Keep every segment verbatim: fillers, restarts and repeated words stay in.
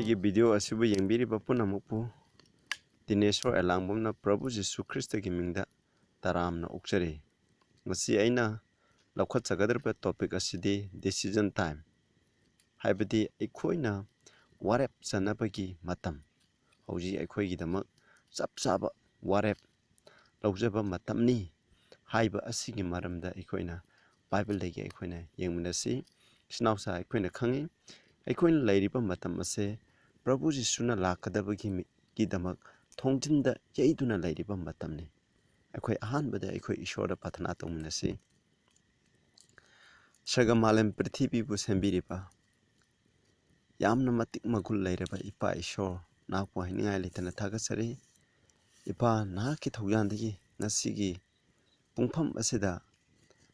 ꯑꯩꯒꯤ video ꯑꯁꯤꯕꯨ ꯌꯦꯡꯕꯤꯔꯤꯕ ꯄꯨꯝꯅꯃꯛꯄꯨ ꯗꯤꯅꯦꯁꯣꯔ ꯑꯦꯂꯥꯡꯕꯝꯅ ꯄ꯭ꯔꯚꯨ ꯖꯤꯁꯨ ꯈ꯭ꯔꯤꯁꯇꯒꯤ ꯃꯤꯡꯗ ꯇꯔꯥꯝꯅ ꯑꯣꯛꯆꯔꯤ꯫ ꯉꯁꯤ ꯑꯩꯅ ꯂꯧꯈꯠꯆꯒꯗꯧꯔꯤꯕ topic ꯑꯁꯤꯗꯤ decision time, ꯍꯥꯏꯕꯗꯤ ꯑꯩꯈꯣꯏꯅ ꯋꯥꯔꯦꯞ ꯆꯟꯅꯕꯒꯤ ꯃꯇꯝ꯫ ꯍꯧꯖꯤꯛ ꯑꯩꯈꯣꯏꯒꯤꯗꯃꯛ ꯆꯞ ꯆꯥꯕ ꯋꯥꯔꯦꯞ ꯂꯧꯖꯕ ꯃꯇꯝꯅꯤ ꯍꯥꯏꯕ ꯑꯁꯤꯒꯤ ꯃꯔꯝꯗ ꯑꯩꯈꯣꯏꯅ ꯕꯥꯏꯕꯜꯗꯒꯤ ꯑꯩꯈꯣꯏꯅ ꯌꯦꯡꯃꯤꯟꯅꯁꯤ꯫ ꯏꯆꯤꯟ ꯏꯅꯥꯎꯁꯥ, ꯑꯩꯈꯣꯏꯅ ꯈꯪꯉꯤ, ꯑꯩꯈꯣꯏꯅ ꯂꯩꯔꯤꯕ ꯃꯇꯝ ꯑꯁꯦ ꯄ꯭ꯔꯚꯨ ꯖꯤꯁꯨꯅ ꯂꯥꯛꯀꯗꯕꯒꯤ ꯃꯤ-, ꯒꯤꯗꯃꯛ ꯊꯣꯡꯖꯤꯟꯗ ꯌꯩꯗꯨꯅ ꯂꯩꯔꯤꯕ ꯃꯇꯝꯅꯤ꯫ ꯑꯩꯈꯣꯏ ꯑꯍꯥꯟꯕꯗ ꯑꯩꯈꯣꯏ ꯏꯁꯣꯔꯗ ꯄ꯭ꯔꯥꯊꯅꯥ ꯇꯧꯃꯤꯟꯅꯁꯤ꯫ ꯁꯔꯒ ꯃꯥꯂꯦꯝ ꯄ꯭ꯔꯤꯊꯤꯕꯤꯕꯨ ꯁꯦꯝꯕꯤꯔꯤꯕ, ꯌꯥꯝꯅ ꯃꯇꯤꯛ ꯃꯒꯨꯟ ꯂꯩꯔꯕ ꯏꯄꯥ ꯏꯁꯣꯔ, ꯅꯍꯥꯛꯄꯨ ꯍꯥꯏꯅꯤꯡꯉꯥꯏ ꯂꯩꯇꯅ ꯊꯥꯒꯠꯆꯔꯤ꯫ ꯏꯄꯥ, ꯅꯍꯥꯛꯀꯤ ꯊꯧꯖꯥꯜꯗꯒꯤ ꯉꯁꯤꯒꯤ ꯄꯨꯡꯐꯝ ꯑꯁꯤꯗ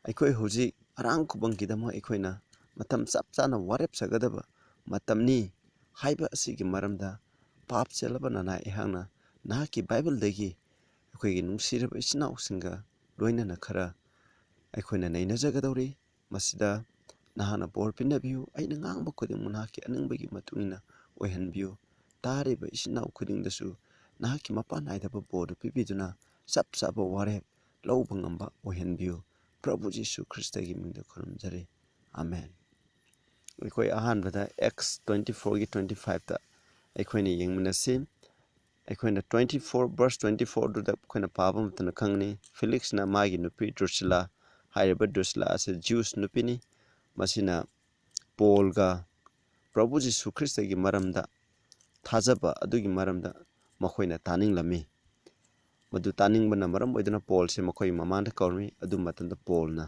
ꯑꯩꯈꯣꯏ ꯍꯧꯖꯤꯛ ꯑꯔꯥꯡ ꯈꯨꯕꯝꯒꯤꯗꯃꯛ ꯑꯩꯈꯣꯏꯅ ꯃꯇꯝ ꯆꯞ ꯆꯥꯅ ꯋꯥꯔꯦꯞꯆꯒꯗꯕ ꯃꯇꯝꯅꯤ ꯍꯥꯏꯕ ꯑꯁꯤꯒꯤ ꯃꯔꯝꯗ ꯄꯥꯞ ꯆꯦꯜꯂꯕ ꯅꯅꯥꯏ ꯑꯩꯍꯥꯛꯅ ꯅꯍꯥꯛꯀꯤ ꯕꯥꯏꯕꯜꯗꯒꯤ ꯑꯩꯈꯣꯏꯒꯤ ꯅꯨꯡꯁꯤꯔꯕ ꯏꯆꯤꯟ ꯏꯅꯥꯎꯁꯤꯡꯒ ꯂꯣꯏꯅꯅ ꯈꯔ ꯑꯩꯈꯣꯏꯅ ꯅꯩꯅꯖꯒꯗꯧꯔꯤ꯫ ꯃꯁꯤꯗ ꯅꯍꯥꯛꯅ ꯕꯣꯔ ꯄꯤꯅꯕꯤꯌꯨ꯫ ꯑꯩꯅ ꯉꯥꯡꯕ ꯈꯨꯗꯤꯡꯃꯛ ꯅꯍꯥꯛꯀꯤ ꯑꯅꯤꯡꯕꯒꯤ ꯃꯇꯨꯡ ꯏꯟꯅ ꯑꯣꯏꯍꯟꯕꯤꯌꯨ꯫ ꯇꯥꯔꯤꯕ ꯏꯆꯤꯟ ꯏꯅꯥꯎ ꯈꯨꯗꯤꯡꯗꯁꯨ ꯅꯍꯥꯛꯀꯤ ꯃꯄꯥꯟ ꯅꯥꯏꯗꯕ ꯕꯣꯔꯗꯨ ꯄꯤꯕꯤꯗꯨꯅ ꯆꯞ ꯆꯥꯕ ꯋꯥꯔꯦꯞ ꯂꯧꯕ ꯉꯝꯕ ꯑꯣꯏꯍꯟꯕꯤꯌꯨ꯫ ꯄ꯭ꯔꯚꯨ ꯖꯤꯁꯨ ꯈ꯭ꯔꯤꯁꯇꯒꯤ ꯃꯤꯡꯗ ꯈꯨꯔꯨꯝꯖꯔꯤ꯫ ꯑꯃꯦꯟ꯫ ꯑꯩꯈꯣꯏ ꯑꯍꯥꯟꯕꯗ Acts twenty fourꯒꯤ twenty fiveꯇ ꯑꯩꯈꯣꯏꯅ ꯌꯦꯡꯃꯤꯟꯅꯁꯤ꯫ ꯑꯩꯈꯣꯏꯅ twenty four verse twenty fourꯗꯨꯗ ꯑꯩꯈꯣꯏꯅ ꯄꯥꯕ ꯃꯇꯝꯗ ꯈꯪꯒꯅꯤ, ꯐꯤꯂꯤꯛꯁꯅ ꯃꯥꯒꯤ ꯅꯨꯄꯤ ꯗ꯭ꯔꯨꯁꯤꯂꯥ, ꯍꯥꯏꯔꯤꯕ ꯗ꯭ꯔꯨꯁꯤꯂꯥ ꯑꯁꯤ ꯖ꯭ꯌꯨꯁ ꯅꯨꯄꯤꯅꯤ꯫ ꯃꯁꯤꯅ ꯄꯣꯜꯒ ꯄ꯭ꯔꯚꯨ ꯖꯤꯁꯨ ꯈ꯭ꯔꯤꯁꯇꯒꯤ ꯃꯔꯝꯗ, ꯊꯥꯖꯕ ꯑꯗꯨꯒꯤ ꯃꯔꯝꯗ ꯃꯈꯣꯏꯅ ꯇꯥꯅꯤꯡꯂꯝꯃꯤ꯫ ꯃꯗꯨ ꯇꯥꯅꯤꯡꯕꯅ ꯃꯔꯝ ꯑꯣꯏꯗꯨꯅ ꯄꯣꯜꯁꯦ ꯃꯈꯣꯏ ꯃꯃꯥꯡꯗ ꯀꯧꯔꯝꯃꯤ꯫ ꯑꯗꯨ ꯃꯇꯝꯗ ꯄꯣꯜꯅ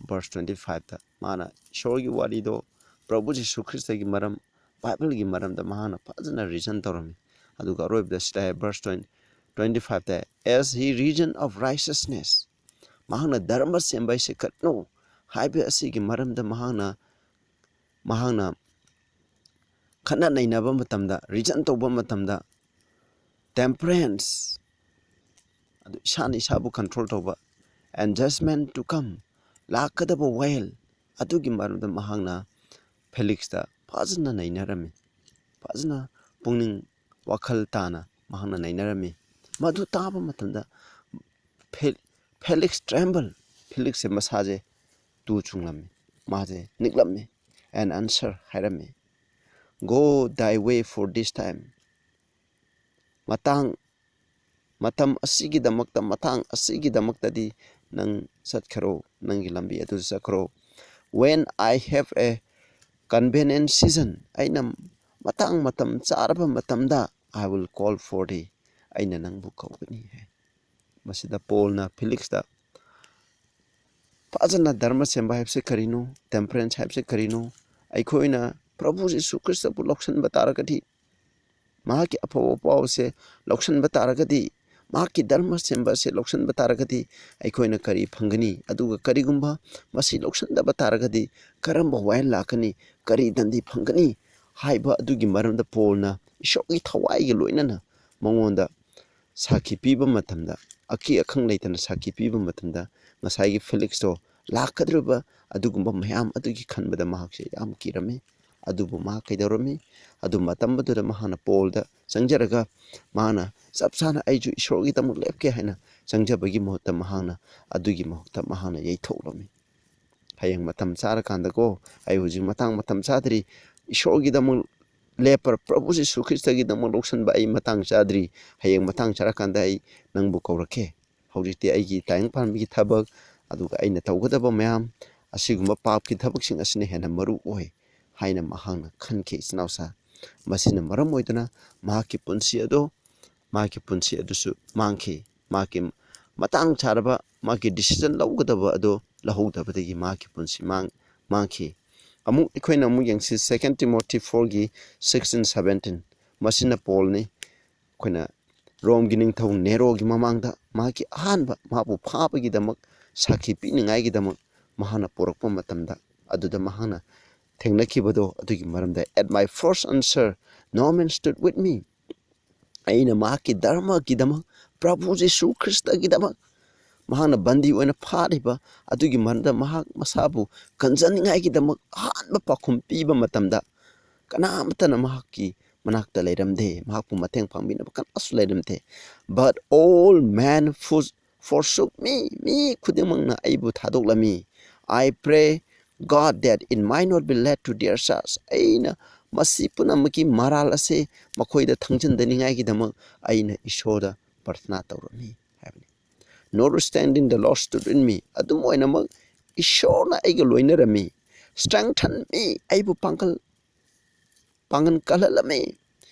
verse twenty fiveꯇ ꯃꯥꯅ ꯏꯁꯣꯔꯒꯤ ꯋꯥꯔꯤꯗꯣ, ꯄ꯭ꯔꯚꯨ ꯖꯤꯁꯨ ꯈ꯭ꯔꯤꯁꯇꯒꯤ ꯃꯔꯝ, ꯕꯥꯏꯕꯜꯒꯤ ꯃꯔꯝꯗ ꯃꯍꯥꯛꯅ ꯐꯖꯅ reason ꯇꯧꯔꯝꯃꯤ꯫ ꯑꯗꯨꯒ ꯑꯔꯣꯏꯕꯗ ꯁꯤꯗ ꯍꯥꯏ, verse twenty, twenty fiveꯇ, "As he reason of righteousness", ꯃꯍꯥꯛꯅ ꯙꯔꯃ ꯁꯦꯝꯕ ꯍꯥꯏꯁꯦ ꯀꯔꯤꯅꯣ ꯍꯥꯏꯕ ꯑꯁꯤꯒꯤ ꯃꯔꯝꯗ ꯃꯍꯥꯛꯅ, ꯃꯍꯥꯛꯅ ꯈꯠꯅ ꯅꯩꯅꯕ ꯃꯇꯝꯗ, reason ꯇꯧꯕ ꯃꯇꯝꯗ, temperance, ꯑꯗꯨ ꯏꯁꯥꯅ ꯏꯁꯥꯕꯨ control ꯇꯧꯕ, and judgment to come, ꯂꯥꯛꯀꯗꯕ ꯋꯥꯌꯦꯜ ꯑꯗꯨꯒꯤ ꯃꯔꯝꯗ ꯃꯍꯥꯛꯅ ꯐꯦꯂꯤꯛꯁꯇ ꯐꯖꯅ ꯅꯩꯅꯔꯝꯃꯤ꯫ ꯐꯖꯅ ꯄꯨꯛꯅꯤꯡ ꯋꯥꯈꯜ ꯇꯥꯅ ꯃꯍꯥꯛꯅ ꯅꯩꯅꯔꯝꯃꯤ꯫ ꯃꯗꯨ ꯇꯥꯕ ꯃꯇꯝꯗ ꯐꯦ-, Felix tremble, ꯐꯤꯂꯤꯛꯁꯁꯦ ꯃꯁꯥꯁꯦ ꯇꯨ ꯆꯨꯡꯂꯝꯃꯤ, ꯃꯥꯁꯦ ꯅꯤꯛꯂꯝꯃꯤ꯫ And answer ꯍꯥꯏꯔꯝꯃꯤ, "Go thy way for this time." ꯃꯇꯥꯡ, ꯃꯇꯝ ꯑꯁꯤꯒꯤꯗꯃꯛꯇ, ꯃꯇꯥꯡ ꯑꯁꯤꯒꯤꯗꯃꯛꯇꯗꯤ ꯅꯪ ꯆꯠꯈ꯭ꯔꯣ, ꯅꯪꯒꯤ ꯂꯝꯕꯤ ꯑꯗꯨꯗ ꯆꯠꯈ꯭ꯔꯣ꯫ "When I have a convenient season," ꯑꯩꯅ ꯃꯇꯥꯡ ꯃꯇꯝ ꯆꯥꯔꯕ ꯃꯇꯝꯗ, "I will call for thee," ꯑꯩꯅ ꯅꯪꯕꯨ ꯀꯧꯒꯅꯤ ꯍꯥꯏ꯫ ꯃꯁꯤꯗ ꯄꯣꯜꯅ ꯐꯤꯂꯤꯛꯁꯇ ꯐꯖꯅ ꯙꯔꯃ ꯁꯦꯝꯕ ꯍꯥꯏꯕꯁꯤ ꯀꯔꯤꯅꯣ? ꯇꯦꯝꯄꯔꯦꯟꯁ ꯍꯥꯏꯕꯁꯤ ꯀꯔꯤꯅꯣ? ꯑꯩꯈꯣꯏꯅ ꯄ꯭ꯔꯚꯨ ꯖꯤꯁꯨ ꯈ꯭ꯔꯤꯁꯇꯕꯨ ꯂꯧꯁꯤꯟꯕ ꯇꯥꯔꯒꯗꯤ, ꯃꯍꯥꯛꯀꯤ ꯑꯐꯕ ꯄꯥꯎꯁꯦ ꯂꯧꯁꯤꯟꯕ ꯇꯥꯔꯒꯗꯤ, ꯃꯍꯥꯛꯀꯤ ꯙꯔꯃ ꯁꯦꯝꯕ ꯑꯁꯦ ꯂꯧꯁꯤꯟꯕ ꯇꯥꯔꯒꯗꯤ, ꯑꯩꯈꯣꯏꯅ ꯀꯔꯤ ꯐꯪꯒꯅꯤ? ꯑꯗꯨꯒ ꯀꯔꯤꯒꯨꯝꯕ ꯃꯁꯤ ꯂꯧꯁꯤꯟꯗꯕ ꯇꯥꯔꯒꯗꯤ, ꯀꯔꯝꯕ ꯋꯥꯌꯦꯜ ꯂꯥꯛꯀꯅꯤ? ꯀꯔꯤ ꯗꯟꯗꯤ ꯐꯪꯒꯅꯤ? ꯍꯥꯏꯕ ꯑꯗꯨꯒꯤ ꯃꯔꯝꯗ ꯄꯣꯜꯅ ꯏꯁꯣꯔꯒꯤ ꯊꯋꯥꯏꯒ ꯂꯣꯏꯅꯅ ꯃꯉꯣꯟꯗ ꯁꯥꯈꯤ ꯄꯤꯕ ꯃꯇꯝꯗ, ꯑꯀꯤ ꯑꯈꯪ ꯂꯩꯇꯅ ꯁꯥꯈꯤ ꯄꯤꯕ ꯃꯇꯝꯗ, ꯉꯁꯥꯏꯒꯤ ꯐꯤꯂꯤꯛꯁꯇꯣ ꯂꯥꯛꯀꯗꯧꯔꯤꯕ ꯑꯗꯨꯒꯨꯝꯕ ꯃꯌꯥꯝ ꯑꯗꯨꯒꯤ ꯈꯟꯕꯗ ꯃꯍꯥꯛꯁꯦ ꯌꯥꯝ ꯀꯤꯔꯝꯃꯤ꯫ ꯑꯗꯨꯕꯨ ꯃꯍꯥꯛ ꯀꯩꯗꯧꯔꯝꯃꯤ? ꯑꯗꯨ ꯃꯇꯝ ꯑꯗꯨꯗ ꯃꯍꯥꯛꯅ ꯄꯣꯜꯗ ꯆꯪꯖꯔꯒ, ꯃꯥꯅ ꯆꯞ ꯆꯥꯅ "ꯑꯩꯁꯨ ꯏꯁꯣꯔꯒꯤꯗꯃꯛ ꯂꯦꯞꯀꯦ" ꯍꯥꯏꯅ ꯆꯪꯖꯕꯒꯤ ꯃꯍꯨꯠꯇ, ꯃꯍꯥꯛꯅ ꯑꯗꯨꯒꯤ ꯃꯍꯨꯠꯇ ꯃꯍꯥꯛꯅ ꯌꯩꯊꯣꯛꯂꯝꯃꯤ꯫ "ꯍꯌꯦꯡ ꯃꯇꯝ ꯆꯥꯔꯀꯥꯟꯗꯀꯣ, ꯑꯩ ꯍꯧꯖꯤꯛ ꯃꯇꯥꯡ ꯃꯇꯝ ꯆꯥꯗ꯭ꯔꯤ, ꯏꯁꯣꯔꯒꯤꯗꯃꯛ ꯂꯦꯞꯄ, ꯄ꯭ꯔꯚꯨ ꯖꯤꯁꯨ ꯈ꯭ꯔꯤꯁꯇꯒꯤꯗꯃꯛ ꯂꯧꯁꯤꯟꯕ ꯑꯩ ꯃꯇꯥꯡ ꯆꯥꯗ꯭ꯔꯤ, ꯍꯌꯦꯡ ꯃꯇꯥꯡ ꯆꯥꯔꯀꯥꯟꯗ ꯑꯩ ꯅꯪꯕꯨ ꯀꯧꯔꯛꯀꯦ꯫ ꯍꯧꯖꯤꯛꯇꯤ ꯑꯩꯒꯤ ꯇꯥꯏꯕꯪ ꯄꯥꯟꯕꯒꯤ ꯊꯕꯛ, ꯑꯗꯨꯒ ꯑꯩꯅ ꯇꯧꯒꯗꯕ ꯃꯌꯥꯝ, ꯑꯁꯤꯒꯨꯝꯕ ꯄꯥꯞꯀꯤ ꯊꯕꯛꯁꯤꯡ ꯑꯁꯤꯅ ꯍꯦꯟꯅ ꯃꯔꯨ ꯑꯣꯏ" ꯍꯥꯏꯅ ꯃꯍꯥꯛꯅ ꯈꯟꯈꯤ, ꯏꯆꯤꯟ ꯏꯅꯥꯎꯁꯥ꯫ ꯃꯁꯤꯅ ꯃꯔꯝ ꯑꯣꯏꯗꯨꯅ ꯃꯍꯥꯛꯀꯤ ꯄꯨꯟꯁꯤ ꯑꯗꯣ, ꯃꯍꯥꯛꯀꯤ ꯄꯨꯟꯁꯤ ꯑꯗꯨꯁꯨ ꯃꯥꯡꯈꯤ꯫ ꯃꯍꯥꯛꯀꯤ ꯃꯇꯥꯡ ꯆꯥꯔꯕ ꯃꯥꯒꯤ decision ꯂꯧꯒꯗꯕ ꯑꯗꯨ ꯂꯧꯍꯧꯗꯕꯗꯒꯤ ꯃꯍꯥꯛꯀꯤ ꯄꯨꯟꯁꯤ ꯃꯥꯡ-, ꯃꯥꯡꯈꯤ꯫ ꯑꯃꯨꯛ ꯑꯩꯈꯣꯏꯅ ꯑꯃꯨꯛ ꯌꯦꯡꯁꯤ, Second Timothy four ꯒꯤ sixteen, seventeen꯫ ꯃꯁꯤꯅ ꯄꯣꯜꯅꯤ꯫ ꯑꯩꯈꯣꯏꯅ ꯔꯣꯝꯒꯤ ꯅꯤꯡꯊꯧ ꯅꯦꯔꯣꯒꯤ ꯃꯃꯥꯡꯗ ꯃꯍꯥꯛꯀꯤ ꯑꯍꯥꯟꯕ, ꯃꯍꯥꯛꯄꯨ ꯐꯥꯕꯒꯤꯗꯃꯛ, ꯁꯥꯈꯤ ꯄꯤꯅꯤꯡꯉꯥꯏꯒꯤꯗꯃꯛ ꯃꯍꯥꯛꯅ ꯄꯨꯔꯛꯄ ꯃꯇꯝꯗ, ꯑꯗꯨꯗ ꯃꯍꯥꯛꯅ ꯊꯦꯡꯅꯈꯤꯕꯗꯣ, ꯑꯗꯨꯒꯤ ꯃꯔꯝꯗ, "At my first answer, no man stood with me." ꯑꯩꯅ ꯃꯍꯥꯛꯀꯤ ꯙꯔꯃꯒꯤꯗꯃꯛ, ꯄ꯭ꯔꯚꯨ ꯖꯤꯁꯨ ꯈ꯭ꯔꯤꯁꯇꯒꯤꯗꯃꯛ, ꯃꯍꯥꯛꯅ ꯕꯟꯗꯤ ꯑꯣꯏꯅ ꯐꯥꯔꯤꯕ ꯑꯗꯨꯒꯤ ꯃꯔꯝꯗ ꯃꯍꯥꯛ ꯃꯁꯥꯕꯨ ꯀꯟꯖꯅꯤꯡꯉꯥꯏꯒꯤꯗꯃꯛ ꯑꯍꯥꯟꯕ ꯄꯥꯎꯈꯨꯝ ꯄꯤꯕ ꯃꯇꯝꯗ, ꯀꯅꯥꯃꯠꯇꯅ ꯃꯍꯥꯛꯀꯤ ꯃꯅꯥꯛꯇ ꯂꯩꯔꯝꯗꯦ, ꯃꯍꯥꯛꯄꯨ ꯃꯇꯦꯡ ꯄꯥꯡꯕꯤꯅꯕ ꯀꯅꯥꯁꯨ ꯂꯩꯔꯝꯗꯦ꯫ But all men forsook me, ꯃꯤ ꯈꯨꯗꯤꯡꯃꯛꯅ ꯑꯩꯕꯨ ꯊꯥꯗꯣꯛꯂꯝꯃꯤ꯫ I pray God that it might not be laid to their charge. ꯑꯩꯅ ꯃꯁꯤ ꯄꯨꯝꯅꯃꯛꯀꯤ ꯃꯔꯥꯜ ꯑꯁꯤ ꯃꯈꯣꯏꯗ ꯊꯪꯖꯤꯟꯗꯅꯤꯡꯉꯥꯏꯒꯤꯗꯃꯛ ꯑꯩꯅ ꯏꯁꯣꯔꯗ ꯄ꯭ꯔꯊꯅꯥ ꯇꯧꯔꯝꯃꯤ ꯍꯥꯏꯕꯅꯤ꯫ Notwithstanding, the Lord stood with me. ꯑꯗꯨꯝ ꯑꯣꯏꯅꯃꯛ ꯏꯁꯣꯔꯅ ꯑꯩꯒ ꯂꯣꯏꯅꯔꯝꯃꯤ꯫ Strengthen me, ꯑꯩꯕꯨ ꯄꯥꯡꯒꯜ ꯄꯥꯡꯒꯜ ꯀꯜꯍꯜꯂꯝꯃꯤ꯫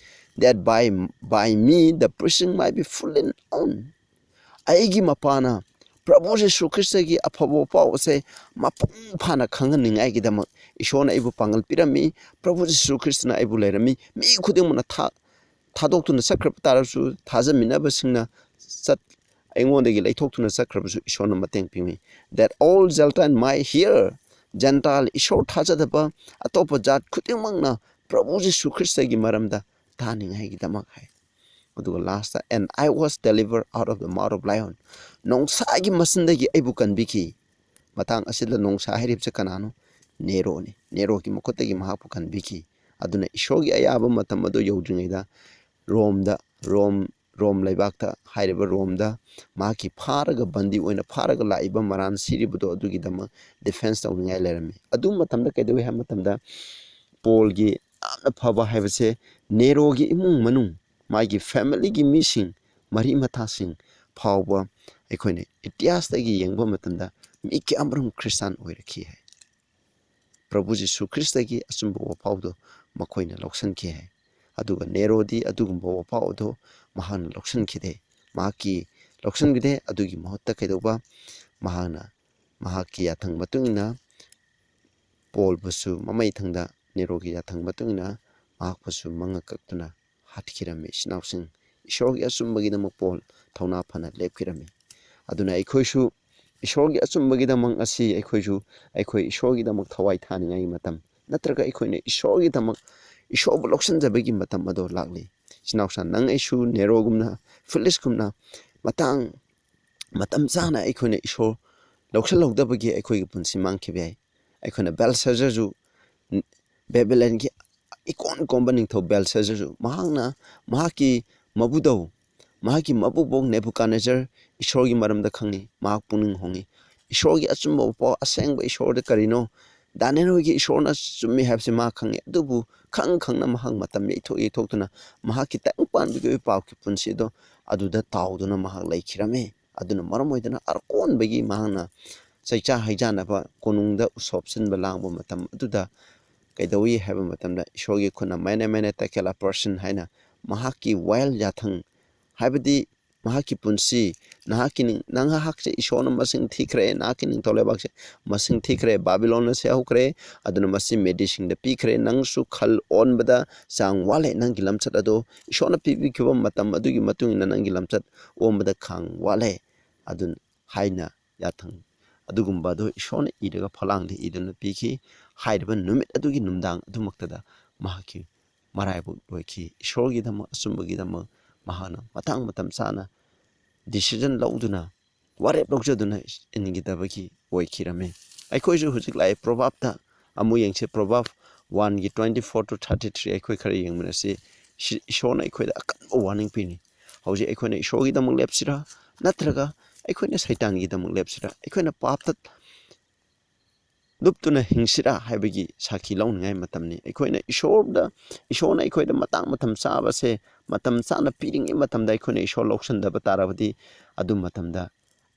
That by, by me the preaching might be fully known. ꯑꯩꯒꯤ ꯃꯄꯥꯟꯅ ꯄ꯭ꯔꯚꯨ ꯖꯤꯁꯨ ꯈ꯭ꯔꯤꯁꯇꯒꯤ ꯑꯐꯕ ꯄꯥꯎ ꯑꯁꯦ ꯃꯄꯨꯡ ꯐꯥꯅ ꯈꯪꯍꯟꯅꯤꯡꯉꯥꯏꯒꯤꯗꯃꯛ ꯏꯁꯣꯔꯅ ꯑꯩꯕꯨ ꯄꯥꯡꯒꯜ ꯄꯤꯔꯝꯃꯤ꯫ ꯄ꯭ꯔꯚꯨ ꯖꯤꯁꯨ ꯈ꯭ꯔꯤꯁꯇꯅ ꯑꯩꯕꯨ ꯂꯩꯔꯝꯃꯤ꯫ ꯃꯤ ꯈꯨꯗꯤꯡꯃꯛꯅ ꯊꯥ-, ꯊꯥꯗꯣꯛꯇꯨꯅ ꯆꯠꯈ꯭ꯔꯕ ꯇꯥꯔꯁꯨ, ꯊꯥꯖꯃꯤꯟꯅꯕꯁꯤꯡꯅ ꯆꯠ-, ꯑꯩꯉꯣꯟꯗꯒꯤ ꯂꯩꯊꯣꯛꯇꯨꯅ ꯆꯠꯈ꯭ꯔꯕꯁꯨ ꯏꯁꯣꯔꯅ ꯃꯇꯦꯡ ꯄꯤꯕꯤ꯫ That all Gentile might hear, Gentile, ꯏꯁꯣꯔ ꯊꯥꯖꯗꯕ ꯑꯇꯣꯞꯄ ꯖꯥꯠ ꯈꯨꯗꯤꯡꯃꯛꯅ ꯄ꯭ꯔꯚꯨ ꯖꯤꯁꯨ ꯈ꯭ꯔꯤꯁꯇꯒꯤ ꯃꯔꯝꯗ ꯇꯥꯅꯤꯡꯉꯥꯏꯒꯤꯗꯃꯛ ꯍꯥꯏ꯫ ꯑꯗꯨꯒ last, and I was delivered out of the mouth of lion. ꯅꯣꯡꯁꯥꯒꯤ ꯃꯆꯤꯟꯗꯒꯤ ꯑꯩꯕꯨ ꯀꯟꯕꯤꯈꯤ꯫ ꯃꯇꯥꯡ ꯑꯁꯤꯗ ꯅꯣꯡꯁꯥ ꯍꯥꯏꯔꯤꯕꯁꯦ ꯀꯅꯥꯅꯣ? ꯅꯦꯔꯣꯅꯤ꯫ ꯅꯦꯔꯣꯒꯤ ꯃꯈꯨꯠꯇꯒꯤ ꯃꯍꯥꯛꯄꯨ ꯀꯟꯕꯤꯈꯤ꯫ ꯑꯗꯨꯅ ꯏꯁꯣꯔꯒꯤ ꯑꯌꯥꯕ ꯃꯇꯝ ꯑꯗꯨ ꯌꯧꯗ꯭ꯔꯤꯉꯩꯗ ꯔꯣꯝꯗ, ꯔꯣꯝ, ꯔꯣꯝ ꯂꯩꯕꯥꯛꯇ, ꯍꯥꯏꯔꯤꯕ ꯔꯣꯝꯗ ꯃꯍꯥꯛꯀꯤ ꯐꯥꯔꯒ, ꯕꯟꯗꯤ ꯑꯣꯏꯅ ꯐꯥꯔꯒ ꯂꯥꯛꯏꯕ ꯃꯔꯥꯟ ꯁꯤꯔꯤꯕꯗꯣ ꯑꯗꯨꯒꯤꯗꯃꯛ defense ꯇꯧꯅꯤꯡꯉꯥꯏ ꯂꯩꯔꯝꯃꯤ꯫ ꯑꯗꯨ ꯃꯇꯝꯗ ꯀꯩꯗꯧꯏ ꯍꯥꯏꯕ ꯃꯇꯝꯗ ꯄꯣꯜꯒꯤ ꯌꯥꯝꯅ ꯐꯕ ꯍꯥꯏꯕꯁꯦ ꯅꯦꯔꯣꯒꯤ ꯏꯃꯨꯡ ꯃꯅꯨꯡ, ꯃꯥꯒꯤ familyꯒꯤ ꯃꯤꯁꯤꯡ, ꯃꯔꯤ ꯃꯇꯥꯁꯤꯡ ꯐꯥꯎꯕ ꯑꯩꯈꯣꯏꯅ ꯏꯇꯤꯍꯥꯁꯇꯒꯤ ꯌꯦꯡꯕ ꯃꯇꯝꯗ ꯃꯤ ꯀꯌꯥꯃꯔꯨꯝ ꯈ꯭ꯔꯤꯁꯇꯥꯟ ꯑꯣꯏꯔꯛꯈꯤ ꯍꯥꯏ꯫ ꯄ꯭ꯔꯚꯨ ꯖꯤꯁꯨ ꯈ꯭ꯔꯤꯁꯇꯒꯤ ꯑꯆꯨꯝꯕ ꯋꯥꯐꯥꯎꯗꯨ ꯃꯈꯣꯏꯅ ꯂꯧꯁꯤꯟꯈꯤ ꯍꯥꯏ꯫ ꯑꯗꯨꯒ ꯅꯦꯔꯣꯗꯤ ꯑꯗꯨꯒꯨꯝꯕ ꯋꯥꯐꯥꯎ ꯑꯗꯨ ꯃꯍꯥꯛꯅ ꯂꯧꯁꯤꯟꯈꯤꯗꯦ꯫ ꯃꯍꯥꯛꯀꯤ ꯂꯧꯁꯤꯟꯈꯤꯗꯦ꯫ ꯑꯗꯨꯒꯤ ꯃꯍꯨꯠꯇ ꯀꯩꯗꯧꯕ? ꯃꯍꯥꯛꯅ ꯃꯍꯥꯛꯀꯤ ꯌꯥꯊꯪ ꯃꯇꯨꯡ ꯏꯟꯅ ꯄꯣꯜꯕꯨꯁꯨ ꯃꯃꯩ ꯊꯪꯗ ꯅꯦꯔꯣꯒꯤ ꯌꯥꯊꯪ ꯃꯇꯨꯡ ꯏꯟꯅ ꯃꯍꯥꯛꯄꯨꯁꯨ ꯃꯉꯛ ꯀꯛꯇꯨꯅ ꯍꯥꯠꯈꯤꯔꯝꯃꯤ꯫ ꯏꯆꯤꯟ ꯏꯅꯥꯎꯁꯤꯡ, ꯏꯁꯣꯔꯒꯤ ꯑꯆꯨꯝꯕꯒꯤꯗꯃꯛ ꯄꯣꯜ ꯊꯧꯅꯥ ꯐꯅ ꯂꯦꯞꯈꯤꯔꯝꯃꯤ꯫ ꯑꯗꯨꯅ ꯑꯩꯈꯣꯏꯁꯨ ꯏꯁꯣꯔꯒꯤ ꯑꯆꯨꯝꯕꯒꯤꯗꯃꯛ ꯉꯁꯤ ꯑꯩꯈꯣꯏꯁꯨ, ꯑꯩꯈꯣꯏ ꯏꯁꯣꯔꯒꯤꯗꯃꯛ ꯊꯋꯥꯏ ꯊꯥꯅꯤꯡꯉꯥꯏꯒꯤ ꯃꯇꯝ, ꯅꯠꯇ꯭ꯔꯒ ꯑꯩꯈꯣꯏꯅ ꯏꯁꯣꯔꯒꯤꯗꯃꯛ, ꯏꯁꯣꯔꯕꯨ ꯂꯧꯁꯤꯟꯖꯕꯒꯤ ꯃꯇꯝ ꯑꯗꯣ ꯂꯥꯛꯂꯤ꯫ ꯏꯆꯤꯟ ꯏꯅꯥꯎꯁꯥ, ꯅꯪ ꯑꯩꯁꯨ ꯅꯦꯔꯣꯒꯨꯝꯅ, ꯐꯤꯂꯤꯁꯀꯨꯝꯅ ꯃꯇꯥꯡ, ꯃꯇꯝ ꯆꯥꯅ ꯑꯩꯈꯣꯏꯅ ꯏꯁꯣꯔ ꯂꯧꯁꯤꯜꯍꯧꯗꯕꯒꯤ ꯑꯩꯈꯣꯏꯒꯤ ꯄꯨꯟꯁꯤ ꯃꯥꯡꯈꯤꯕ ꯌꯥꯏ꯫ ꯑꯩꯈꯣꯏꯅ ꯕꯦꯜꯁꯦꯖꯔꯁꯨ ꯕꯦꯕꯤꯂꯣꯟꯒꯤ ꯏꯀꯣꯟ ꯀꯣꯟꯕ ꯅꯤꯡꯊꯧ ꯕꯦꯜꯁꯦꯖꯔꯁꯨ, ꯃꯍꯥꯛꯅ ꯃꯍꯥꯛꯀꯤ ꯃꯄꯨꯗꯧ, ꯃꯍꯥꯛꯀꯤ ꯃꯄꯨꯕꯣꯛ ꯅꯦꯕꯨꯀꯥꯗꯅꯦꯖꯔ ꯏꯁꯣꯔꯒꯤ ꯃꯔꯝꯗ ꯈꯪꯉꯤ, ꯃꯍꯥꯛ ꯄꯨꯛꯅꯤꯡ ꯍꯣꯡꯉꯤ꯫ ꯏꯁꯣꯔꯒꯤ ꯑꯆꯨꯝꯕ ꯋꯥꯐꯥꯎ, ꯑꯁꯦꯡꯕ ꯏꯁꯣꯔꯗ ꯀꯔꯤꯅꯣ, ꯗꯥꯅꯤꯌꯦꯜ ꯍꯣꯏꯒꯤ ꯏꯁꯣꯔꯅ ꯆꯨꯝꯃꯤ ꯍꯥꯏꯕꯁꯤ ꯃꯍꯥꯛ ꯈꯪꯉꯤ꯫ ꯑꯗꯨꯕꯨ ꯈꯪ ꯈꯪꯅ ꯃꯍꯥꯛ ꯃꯇꯝ ꯌꯩꯊꯣꯛ ꯌꯩꯊꯣꯛꯇꯨꯅ ꯃꯍꯥꯛꯀꯤ ꯇꯥꯏꯕꯪ ꯄꯥꯟꯕꯒꯤ ꯑꯣꯏꯕ ꯄꯥꯞꯀꯤ ꯄꯨꯟꯁꯤ ꯑꯗꯣ ꯑꯗꯨꯗ ꯇꯥꯎꯗꯨꯅ ꯃꯍꯥꯛ ꯂꯩꯈꯤꯔꯝꯃꯤ꯫ ꯑꯗꯨꯅ ꯃꯔꯝ ꯑꯣꯏꯗꯨꯅ ꯑꯀꯣꯟꯕꯒꯤ ꯃꯍꯥꯛꯅ ꯆꯩꯆꯥ ꯍꯩꯖꯥꯟꯅꯕ ꯀꯣꯅꯨꯡꯗ ꯎꯁꯣꯞ ꯁꯤꯟꯕ ꯂꯥꯡꯕ ꯃꯇꯝ ꯑꯗꯨꯗ ꯀꯩꯗꯧꯏ ꯍꯥꯏꯕ ꯃꯇꯝꯗ, ꯏꯁꯣꯔꯒꯤ ꯈꯨꯠꯅ ꯃꯦꯅꯦ ꯃꯦꯅꯦ ꯇꯦꯀꯦꯂꯥ ꯄꯥꯔꯁꯟ ꯍꯥꯏꯅ ꯃꯍꯥꯛꯀꯤ ꯋꯥꯌꯦꯜ ꯌꯥꯊꯪ, ꯍꯥꯏꯕꯗꯤ ꯃꯍꯥꯛꯀꯤ ꯄꯨꯟꯁꯤ, ꯅꯍꯥꯛꯀꯤ ꯅꯤꯡ-, ꯅꯍꯥꯛꯁꯦ ꯏꯁꯣꯔꯅ ꯃꯁꯤꯡ ꯊꯤꯈ꯭ꯔꯦ, ꯅꯍꯥꯛꯀꯤ ꯅꯤꯡꯊꯧ ꯂꯩꯕꯥꯛꯁꯦ ꯃꯁꯤꯡ ꯊꯤꯈ꯭ꯔꯦ, ꯕꯥꯕꯤꯂꯣꯟꯅ ꯁꯦꯝꯍꯧꯈ꯭ꯔꯦ, ꯑꯗꯨꯅ ꯃꯁꯤ ꯃꯦꯗꯤꯁꯤꯡꯗ ꯄꯤꯈ꯭ꯔꯦ, ꯅꯪꯁꯨ ꯈꯜ ꯑꯣꯟꯕꯗ ꯆꯥꯡ ꯋꯥꯠꯂꯦ, ꯅꯪꯒꯤ ꯂꯝꯆꯠ ꯑꯗꯣ ꯏꯁꯣꯔꯅ ꯄꯤꯕꯤꯈꯤꯕ ꯃꯇꯝ ꯑꯗꯨꯒꯤ ꯃꯇꯨꯡ ꯏꯟꯅ ꯅꯪꯒꯤ ꯂꯝꯆꯠ ꯑꯣꯟꯕꯗ ꯈꯥꯡ ꯋꯥꯠꯂꯦ, ꯑꯗꯨꯅ ꯍꯥꯏꯅ ꯌꯥꯊꯪ ꯑꯗꯨꯒꯨꯝꯕ ꯑꯗꯨ ꯏꯁꯣꯔꯅ ꯏꯔꯒ ꯐꯂꯥꯡꯗ ꯏꯗꯨꯅ ꯄꯤꯈꯤ꯫ ꯍꯥꯏꯔꯤꯕ ꯅꯨꯃꯤꯠ ꯑꯗꯨꯒꯤ ꯅꯨꯡꯗꯥꯡ ꯑꯗꯨꯃꯛꯇꯗ ꯃꯍꯥꯛꯀꯤ ꯃꯔꯥꯏꯕꯛ ꯂꯣꯏꯈꯤ꯫ ꯏꯁꯣꯔꯒꯤꯗꯃꯛ, ꯑꯆꯨꯝꯕꯒꯤꯗꯃꯛ ꯃꯍꯥꯛꯅ ꯃꯇꯥꯡ ꯃꯇꯝ ꯆꯥꯅ ꯗꯤꯁꯤꯖꯟ ꯂꯧꯗꯨꯅ, ꯋꯥꯔꯦꯞ ꯂꯧꯖꯗꯨꯅ ꯏꯟꯒꯗꯕꯒꯤ ꯑꯣꯏꯈꯤꯔꯝꯃꯤ꯫ ꯑꯩꯈꯣꯏꯁꯨ ꯍꯧꯖꯤꯛ ꯂꯥꯛꯏ ꯄ꯭ꯔꯣꯚꯥꯞꯇ ꯑꯃꯨꯛ ꯌꯦꯡꯁꯤ꯫ ꯄ꯭ꯔꯣꯚꯥꯞ ꯋꯥꯟꯒꯤ twenty four two thirty three ꯑꯩꯈꯣꯏ ꯈꯔ ꯌꯦꯡꯃꯤꯟꯅꯁꯤ꯫ ꯁꯤ-, ꯏꯁꯣꯔꯅ ꯑꯩꯈꯣꯏꯗ ꯑꯀꯟꯕ ꯋꯥꯔꯅꯤꯡ ꯄꯤꯔꯤ꯫ ꯍꯧꯖꯤꯛ ꯑꯩꯈꯣꯏꯅ ꯏꯁꯣꯔꯒꯤꯗꯃꯛ ꯂꯦꯞꯁꯤꯔꯥ, ꯅꯠꯇ꯭ꯔꯒ ꯑꯩꯈꯣꯏꯅ ꯁꯩꯇꯥꯟꯒꯤꯗꯃꯛ ꯂꯦꯞꯁꯤꯔꯥ, ꯑꯩꯈꯣꯏꯅ ꯄꯥꯞꯇ ꯂꯨꯞꯇꯨꯅ ꯍꯤꯡꯁꯤꯔꯥ ꯍꯥꯏꯕꯒꯤ ꯁꯥꯈꯤ ꯂꯧꯅꯤꯡꯉꯥꯏ ꯃꯇꯝꯅꯤ꯫ ꯑꯩꯈꯣꯏꯅ ꯏꯁꯣꯔꯗ, ꯏꯁꯣꯔꯅ ꯑꯩꯈꯣꯏꯗ ꯃꯇꯥꯡ ꯃꯇꯝ ꯆꯥꯕꯁꯦ ꯃꯇꯝ ꯆꯥꯅ ꯄꯤꯔꯤꯉꯩ ꯃꯇꯝꯗ ꯑꯩꯈꯣꯏꯅ ꯏꯁꯣꯔ ꯂꯧꯁꯤꯟꯗꯕ ꯇꯥꯔꯕꯗꯤ, ꯑꯗꯨ ꯃꯇꯝꯗ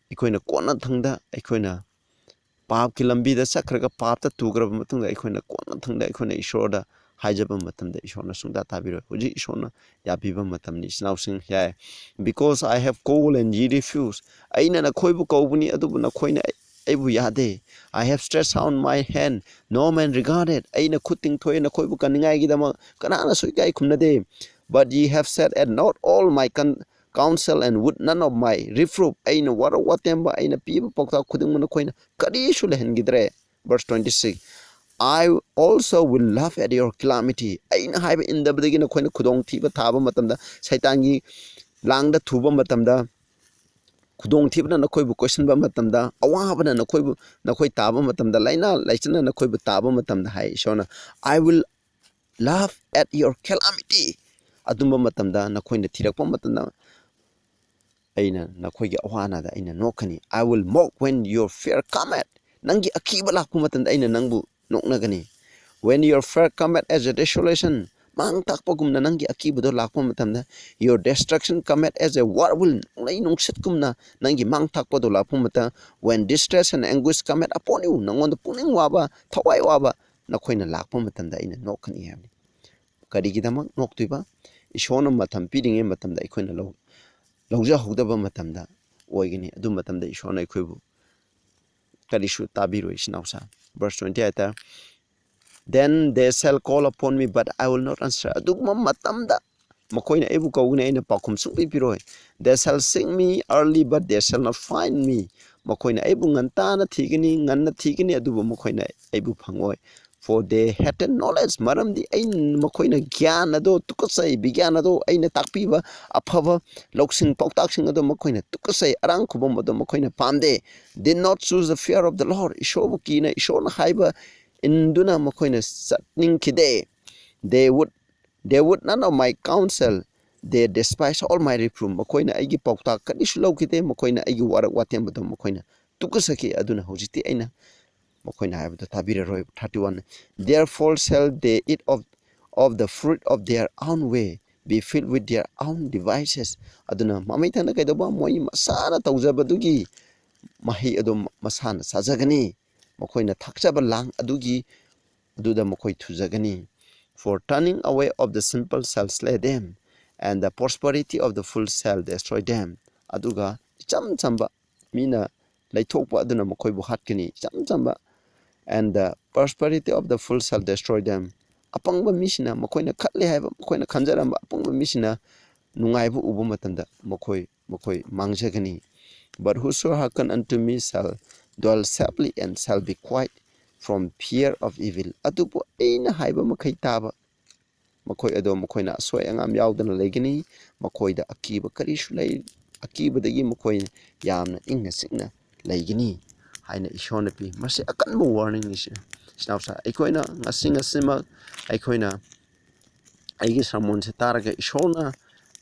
ꯑꯩꯈꯣꯏꯅ ꯀꯣꯟꯅꯊꯪꯗ ꯑꯩꯈꯣꯏꯅ ꯄꯥꯞꯀꯤ ꯂꯝꯕꯤꯗ ꯆꯠꯈ꯭ꯔꯒ ꯄꯥꯞꯇ ꯇꯨꯈ꯭ꯔꯕ ꯃꯇꯨꯡꯗ ꯑꯩꯈꯣꯏꯅ ꯀꯣꯟꯅꯊꯪꯗ ꯑꯩꯈꯣꯏꯅ ꯏꯁꯣꯔꯗ ꯍꯥꯏꯖꯕ ꯃꯇꯝꯗ ꯏꯁꯣꯔꯅ ꯁꯨꯡꯇꯥ ꯇꯥꯕꯤꯔꯣꯏ꯫ ꯍꯧꯖꯤꯛ ꯏꯁꯣꯔꯅ ꯌꯥꯕꯤꯕ ꯃꯇꯝꯅꯤ, ꯏꯆꯤꯟ ꯏꯅꯥꯎꯁꯤꯡ, ꯌꯥꯏ꯫ "Because I have called and ye refuse." ꯑꯩꯅ ꯅꯈꯣꯏꯕꯨ ꯀꯧꯕꯅꯤ, ꯑꯗꯨꯕꯨ ꯅꯈꯣꯏꯅ ꯑꯩ-, ꯑꯩꯕꯨ ꯌꯥꯗꯦ꯫ "I have stretched out my hand, no man regarded." ꯑꯩꯅ ꯈꯨꯠ ꯇꯤꯡꯊꯣꯛꯑꯦ ꯅꯈꯣꯏꯕꯨ ꯀꯟꯅꯤꯡꯉꯥꯏꯒꯤꯗꯃꯛ, ꯀꯅꯥꯅꯁꯨ ꯏꯀꯥꯏ ꯈꯨꯝꯅꯗꯦ꯫ "But ye have said, at not all my con-, counsel and would none of my reproof." ꯑꯩꯅ ꯋꯥꯔꯧ ꯋꯥꯇꯦꯝꯕ, ꯑꯩꯅ ꯄꯤꯕ ꯄꯥꯎꯇꯥꯛ ꯈꯨꯗꯤꯡꯃꯛ ꯅꯈꯣꯏꯅ ꯀꯔꯤꯁꯨ ꯂꯩꯍꯟꯈꯤꯗ꯭ꯔꯦ꯫ Verse twenty-six, "I also will laugh at your calamity." ꯑꯩꯅ ꯍꯥꯏꯕ ꯏꯟꯗꯕꯗꯒꯤ ꯅꯈꯣꯏꯅ ꯈꯨꯗꯣꯡꯊꯤꯕ ꯊꯥꯕ ꯃꯇꯝꯗ, ꯁꯩꯇꯥꯟꯒꯤ ꯂꯥꯡꯗ ꯊꯨꯕ ꯃꯇꯝꯗ, ꯈꯨꯗꯣꯡꯊꯤꯕꯅ ꯅꯈꯣꯏꯕꯨ ꯀꯣꯏꯁꯤꯟꯕ ꯃꯇꯝꯗ, ꯑꯋꯥꯕꯅ ꯅꯈꯣꯏꯕꯨ, ꯅꯈꯣꯏ ꯇꯥꯕ ꯃꯇꯝꯗ, ꯂꯥꯏꯅꯥ ꯂꯥꯏꯆꯠꯅ ꯅꯈꯣꯏꯕꯨ ꯇꯥꯕ ꯃꯇꯝꯗ, ꯍꯥꯏ ꯏꯁꯣꯔꯅ, "I will laugh at your calamity. ꯑꯗꯨꯝꯕ ꯃꯇꯝꯗ ꯅꯈꯣꯏꯅ ꯊꯤꯔꯛꯄ ꯃꯇꯝꯗ ꯑꯩꯅ ꯅꯈꯣꯏꯒꯤ ꯑꯋꯥ ꯑꯅꯥꯗ ꯑꯩꯅ ꯅꯣꯛꯀꯅꯤ꯫ I will mock when your fear cometh. ꯅꯪꯒꯤ ꯑꯀꯤꯕ ꯂꯥꯛꯄ ꯃꯇꯝꯗ ꯑꯩꯅ ꯅꯪꯕꯨ ꯅꯣꯛꯅꯒꯅꯤ꯫ When your fear cometh as a desolation, ꯃꯥꯡ ꯇꯥꯛꯄꯒꯨꯝꯅ ꯅꯪꯒꯤ ꯑꯀꯤꯕꯗꯣ ꯂꯥꯛꯄ ꯃꯇꯝꯗ, your destruction cometh as a whirlwind, ꯅꯣꯡꯂꯩ ꯅꯨꯡꯁꯤꯠꯀꯨꯝꯅ ꯅꯪꯒꯤ ꯃꯥꯡ ꯊꯥꯛꯄꯗꯣ ꯂꯥꯛꯄ ꯃꯇꯝꯗ, when distress and anguish cometh upon you, ꯅꯉꯣꯟꯗ ꯄꯨꯛꯅꯤꯡ ꯋꯥꯕ, ꯊꯋꯥꯏ ꯋꯥꯕ ꯅꯈꯣꯏꯅ ꯂꯥꯛꯄ ꯃꯇꯝꯗ ꯑꯩꯅ ꯅꯣꯛꯀꯅꯤ ꯍꯥꯏꯕꯅꯤ꯫ ꯀꯔꯤꯒꯤꯗꯃꯛ ꯅꯣꯛꯇꯣꯏꯕ? ꯏꯁꯣꯔꯅ ꯃꯇꯝ ꯄꯤꯔꯤꯉꯩ ꯃꯇꯝꯗ ꯑꯩꯈꯣꯏꯅ ꯂꯧ-, ꯂꯧꯖꯍꯧꯗꯕ ꯃꯇꯝꯗ ꯑꯣꯏꯒꯅꯤ꯫ ꯑꯗꯨ ꯃꯇꯝꯗ ꯏꯁꯣꯔꯅ ꯑꯩꯈꯣꯏꯕꯨ ꯀꯔꯤꯁꯨ ꯇꯥꯕꯤꯔꯣꯏ, ꯏꯆꯤꯟ ꯏꯅꯥꯎꯁꯥ꯫ Verse twenty ꯍꯥꯏꯇꯥꯔꯦ, "Then they shall call upon me, but I will not answer." ꯑꯗꯨꯒꯨꯝꯕ ꯃꯇꯝꯗ ꯃꯈꯣꯏꯅ ꯑꯩꯕꯨ ꯀꯧꯒꯅꯤ, ꯑꯩꯅ ꯄꯥꯎꯈꯨꯝ ꯁꯨꯡꯄꯤ ꯄꯤꯔꯣꯏ꯫ "They shall seek me early, but they shall not find me." ꯃꯈꯣꯏꯅ ꯑꯩꯕꯨ ꯉꯟꯇꯥꯅ ꯊꯤꯒꯅꯤ, ꯉꯟꯅ ꯊꯤꯒꯅꯤ, ꯑꯗꯨꯕꯨ ꯃꯈꯣꯏꯅ ꯑꯩꯕꯨ ꯐꯪꯉꯣꯏ꯫ "For they hated knowledge." ꯃꯔꯝꯗꯤ ꯑꯩ, ꯃꯈꯣꯏꯅ ꯒ꯭ꯌꯥꯟ ꯑꯗꯣ ꯇꯨꯀꯠꯆꯩ, ꯕꯤꯒ꯭ꯌꯥꯟ ꯑꯗꯣ, ꯑꯩꯅ ꯇꯥꯛꯄꯤꯕ ꯑꯐꯕ ꯂꯧꯁꯤꯡ ꯄꯥꯎꯇꯥꯛꯁꯤꯡ ꯑꯗꯣ ꯃꯈꯣꯏꯅ ꯇꯨꯀꯠꯆꯩ, ꯑꯔꯥꯡ ꯈꯨꯕꯝ ꯑꯗꯣ ꯃꯈꯣꯏꯅ ꯄꯥꯝꯗꯦ꯫ "Did not choose the fear of the Lord." ꯏꯁꯣꯔꯕꯨ ꯀꯤꯅ, ꯏꯁꯣꯔꯅ ꯍꯥꯏꯕ ꯏꯟꯗꯨꯅ ꯃꯈꯣꯏꯅ ꯆꯠꯅꯤꯡꯈꯤꯗꯦ꯫ "They would, they would none of my counsel, they despise all my reproof." ꯃꯈꯣꯏꯅ ꯑꯩꯒꯤ ꯄꯥꯎꯇꯥꯛ ꯀꯔꯤꯁꯨ ꯂꯧꯈꯤꯗꯦ, ꯃꯈꯣꯏꯅ ꯑꯩꯒꯤ ꯋꯥꯔꯛ ꯋꯥꯇꯦꯝ ꯑꯗꯨ ꯃꯈꯣꯏꯅ ꯇꯨꯀꯠꯆꯈꯤ꯫ ꯑꯗꯨꯅ ꯍꯧꯖꯤꯛꯇꯤ ꯑꯩꯅ ꯃꯈꯣꯏꯅ ꯍꯥꯏꯕꯗꯨ ꯊꯥꯕꯤꯔꯔꯣꯏ꯫ Thirty one, "Therefore shall they eat of, of the fruit of their own way, be filled with their own devices." ꯑꯗꯨꯅ ꯃꯃꯩ ꯊꯪꯅ ꯀꯩꯗꯧꯕ? ꯃꯣꯏ ꯃꯁꯥꯅ ꯇꯧꯖꯕꯗꯨꯒꯤ ꯃꯍꯩ ꯑꯗꯨ ꯃꯁꯥꯅ ꯆꯥꯖꯒꯅꯤ꯫ ꯃꯈꯣꯏꯅ ꯊꯛꯆꯕ ꯂꯥꯡ ꯑꯗꯨꯒꯤ, ꯑꯗꯨꯗ ꯃꯈꯣꯏ ꯊꯨꯖꯒꯅꯤ꯫ "For turning away of the simple shall slay them, and the prosperity of the fool shall destroy them." ꯑꯗꯨꯒ ꯏꯆꯝ ꯆꯝꯕ ꯃꯤꯅ ꯂꯩꯊꯣꯛꯄ ꯑꯗꯨꯅ ꯃꯈꯣꯏꯕꯨ ꯍꯥꯠꯀꯅꯤ, ꯏꯆꯝ ꯆꯝꯕ꯫ "And the prosperity of the fool shall destroy them." ꯑꯄꯪꯕ ꯃꯤꯁꯤꯅ, ꯃꯈꯣꯏꯅ ꯈꯜꯂꯦ ꯍꯥꯏꯕ, ꯃꯈꯣꯏꯅ ꯈꯟꯖꯔꯝꯕ ꯑꯄꯪꯕ ꯃꯤꯁꯤꯅ ꯅꯨꯡꯉꯥꯏꯕ ꯎꯕ ꯃꯇꯝꯗ ꯃꯈꯣꯏ, ꯃꯈꯣꯏ ꯃꯥꯡꯖꯒꯅꯤ꯫ "But whoso hearken unto me shall dwell safely and shall be quiet from fear of evil." ꯑꯗꯨꯕꯨ ꯑꯩꯅ ꯍꯥꯏꯕ ꯃꯈꯩ ꯇꯥꯕ ꯃꯈꯣꯏ ꯑꯗꯣ ꯃꯈꯣꯏꯅ ꯑꯁꯣꯏ ꯑꯉꯥꯝ ꯌꯥꯎꯗꯅ ꯂꯩꯒꯅꯤ꯫ ꯃꯈꯣꯏꯗ ꯑꯀꯤꯕ ꯀꯔꯤꯁꯨ ꯂꯩ-, ꯑꯀꯤꯕꯗꯒꯤ ꯃꯈꯣꯏ ꯌꯥꯝꯅ ꯏꯪꯅ ꯆꯤꯛꯅ ꯂꯩꯒꯅꯤ ꯍꯥꯏꯅ ꯏꯁꯣꯔꯅ ꯄꯤ꯫ ꯃꯁꯤ ꯑꯀꯟꯕ warning ꯅꯤ ꯁꯤ꯫ ꯏꯆꯤꯟ ꯏꯅꯥꯎꯁꯥ, ꯑꯩꯈꯣꯏꯅ ꯉꯁꯤ ꯉꯁꯤꯃꯛ ꯑꯩꯈꯣꯏꯅ ꯑꯩꯒꯤ ꯁꯔꯃꯣꯟꯁꯦ ꯇꯥꯔꯒ ꯏꯁꯣꯔꯅ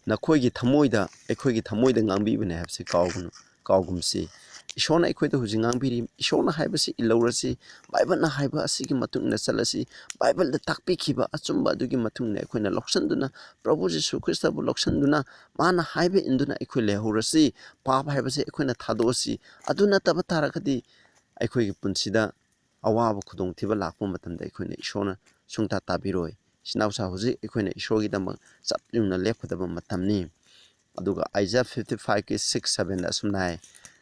ꯅꯈꯣꯏꯒꯤ ꯊꯃꯣꯏꯗ, ꯑꯩꯈꯣꯏꯒꯤ ꯊꯃꯣꯏꯗ ꯉꯥꯡꯕꯤꯕꯅꯦ ꯍꯥꯏꯕꯁꯤ ꯀꯥꯎꯒꯅꯨ, ꯀꯥꯎꯒꯨꯝꯁꯤ꯫ ꯏꯁꯣꯔꯅ ꯑꯩꯈꯣꯏꯗ ꯍꯧꯖꯤꯛ ꯉꯥꯡꯕꯤꯔꯤ, ꯏꯁꯣꯔꯅ ꯍꯥꯏꯕꯁꯤ ꯏꯜꯍꯧꯔꯁꯤ, ꯕꯥꯏꯕꯜꯅ ꯍꯥꯏꯕ ꯑꯁꯤꯒꯤ ꯃꯇꯨꯡ ꯏꯟꯅ ꯆꯠꯂꯁꯤ, ꯕꯥꯏꯕꯜꯗ ꯇꯥꯛꯄꯤꯈꯤꯕ ꯑꯆꯨꯝꯕ ꯑꯗꯨꯒꯤ ꯃꯇꯨꯡ ꯏꯟꯅ ꯑꯩꯈꯣꯏꯅ ꯂꯧꯁꯤꯟꯗꯨꯅ, ꯄ꯭ꯔꯚꯨ ꯖꯤꯁꯨ ꯈ꯭ꯔꯤꯁꯇꯕꯨ ꯂꯧꯁꯤꯟꯗꯨꯅ, ꯃꯥꯅ ꯍꯥꯏꯕ ꯏꯟꯗꯨꯅ ꯑꯩꯈꯣꯏ ꯂꯩꯍꯧꯔꯁꯤ꯫ ꯄꯥꯞ ꯍꯥꯏꯕꯁꯦ ꯑꯩꯈꯣꯏꯅ ꯊꯥꯗꯣꯛꯑꯁꯤ꯫ ꯑꯗꯨ ꯅꯠꯇꯕ ꯇꯥꯔꯒꯗꯤ ꯑꯩꯈꯣꯏꯒꯤ ꯄꯨꯟꯁꯤꯗ ꯑꯋꯥꯕ ꯈꯨꯗꯣꯡꯊꯤꯕ ꯂꯥꯛꯄ ꯃꯇꯝꯗ ꯑꯩꯈꯣꯏꯅ ꯏꯁꯣꯔꯅ ꯁꯨꯡꯇꯥ ꯇꯥꯕꯤꯔꯣꯏ꯫ ꯏꯆꯤꯟ ꯏꯅꯥꯎꯁꯥ, ꯍꯧꯖꯤꯛ ꯑꯩꯈꯣꯏꯅ ꯏꯁꯣꯔꯒꯤꯗꯃꯛ ꯆꯞ ꯌꯨꯡꯅ ꯂꯦꯞꯀꯗꯕ ꯃꯇꯝꯅꯤ꯫ ꯑꯗꯨꯒ Isaiah fifty five ꯀꯤ six seven ꯗ ꯑꯁꯨꯝꯅ ꯍꯥꯏ,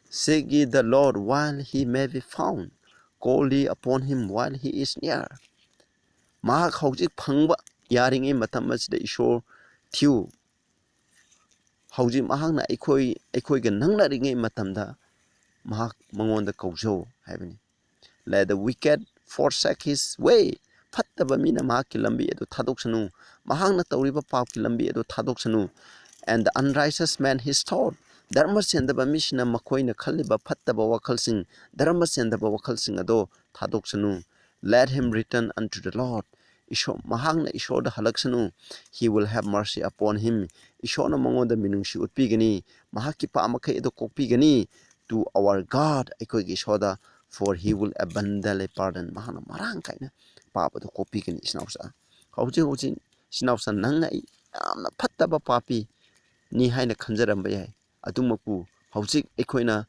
"Seek ye the Lord while he may be found, call ye upon him while he is near." ꯃꯍꯥꯛ ꯍꯧꯖꯤꯛ ꯐꯪꯕ ꯌꯥꯔꯤꯉꯩ ꯃꯇꯝ ꯑꯁꯤꯗ ꯏꯁꯣꯔ ꯊꯤꯌꯨ꯫ ꯍꯧꯖꯤꯛ ꯃꯍꯥꯛꯅ ꯑꯩꯈꯣꯏ, ꯑꯩꯈꯣꯏꯒ ꯅꯛꯅꯔꯤꯉꯩ ꯃꯇꯝꯗ ꯃꯍꯥꯛ, ꯃꯉꯣꯟꯗ ꯀꯧꯖꯧ ꯍꯥꯏꯕꯅꯤ꯫ "Let the wicked forsake his way." ꯐꯠꯇꯕ ꯃꯤꯅ ꯃꯍꯥꯛꯀꯤ ꯂꯝꯕꯤ ꯑꯗꯨ ꯊꯥꯗꯣꯛꯁꯅꯨ꯫ ꯃꯍꯥꯛꯅ ꯇꯧꯔꯤꯕ ꯄꯥꯞꯀꯤ ꯂꯝꯕꯤ ꯑꯗꯨ ꯊꯥꯗꯣꯛꯁꯅꯨ꯫ "And the unrighteous man his thought." ꯙꯔꯃ ꯆꯦꯟꯗꯕ ꯃꯤꯁꯤꯡꯅ ꯃꯈꯣꯏꯅ ꯈꯜꯂꯤꯕ ꯐꯠꯇꯕ ꯋꯥꯈꯜꯁꯤꯡ, ꯙꯔꯃ ꯆꯦꯟꯗꯕ ꯋꯥꯈꯜꯁꯤꯡ ꯑꯗꯣ ꯊꯥꯗꯣꯛꯁꯅꯨ꯫ "Let him return unto the Lord." ꯏꯁꯣꯔ, ꯃꯍꯥꯛꯅ ꯏꯁꯣꯔꯗ ꯍꯜꯂꯛꯁꯅꯨ꯫ "He will have mercy upon him." ꯏꯁꯣꯔꯅ ꯃꯉꯣꯟꯗ ꯃꯤꯅꯨꯡꯁꯤ ꯎꯠꯄꯤꯒꯅꯤ꯫ ꯃꯍꯥꯛꯀꯤ ꯄꯥꯞ ꯃꯈꯩ ꯑꯗꯨ ꯀꯣꯛꯄꯤꯒꯅꯤ꯫ "To our God," ꯑꯩꯈꯣꯏꯒꯤ ꯏꯁꯣꯔꯗ, "for he will abundantly pardon." ꯃꯍꯥꯛꯅ ꯃꯔꯥꯡ ꯀꯥꯏꯅ ꯄꯥꯞ ꯑꯗꯨ ꯀꯣꯛꯄꯤꯒꯅꯤ꯫ ꯏꯆꯤꯟ ꯏꯅꯥꯎꯁꯥ, ꯍꯧꯖꯤꯛ ꯍꯧꯖꯤꯛ ꯏꯆꯤꯟ ꯏꯅꯥꯎꯁꯥ, ꯅꯪꯅ ꯑꯩ ꯌꯥꯝꯅ ꯐꯠꯇꯕ ꯄꯥꯄꯤꯅꯤ ꯍꯥꯏꯅ ꯈꯟꯖꯔꯝꯕ ꯌꯥꯏ꯫ ꯑꯗꯨꯃꯛꯄꯨ ꯍꯧꯖꯤꯛ ꯑꯩꯈꯣꯏꯅ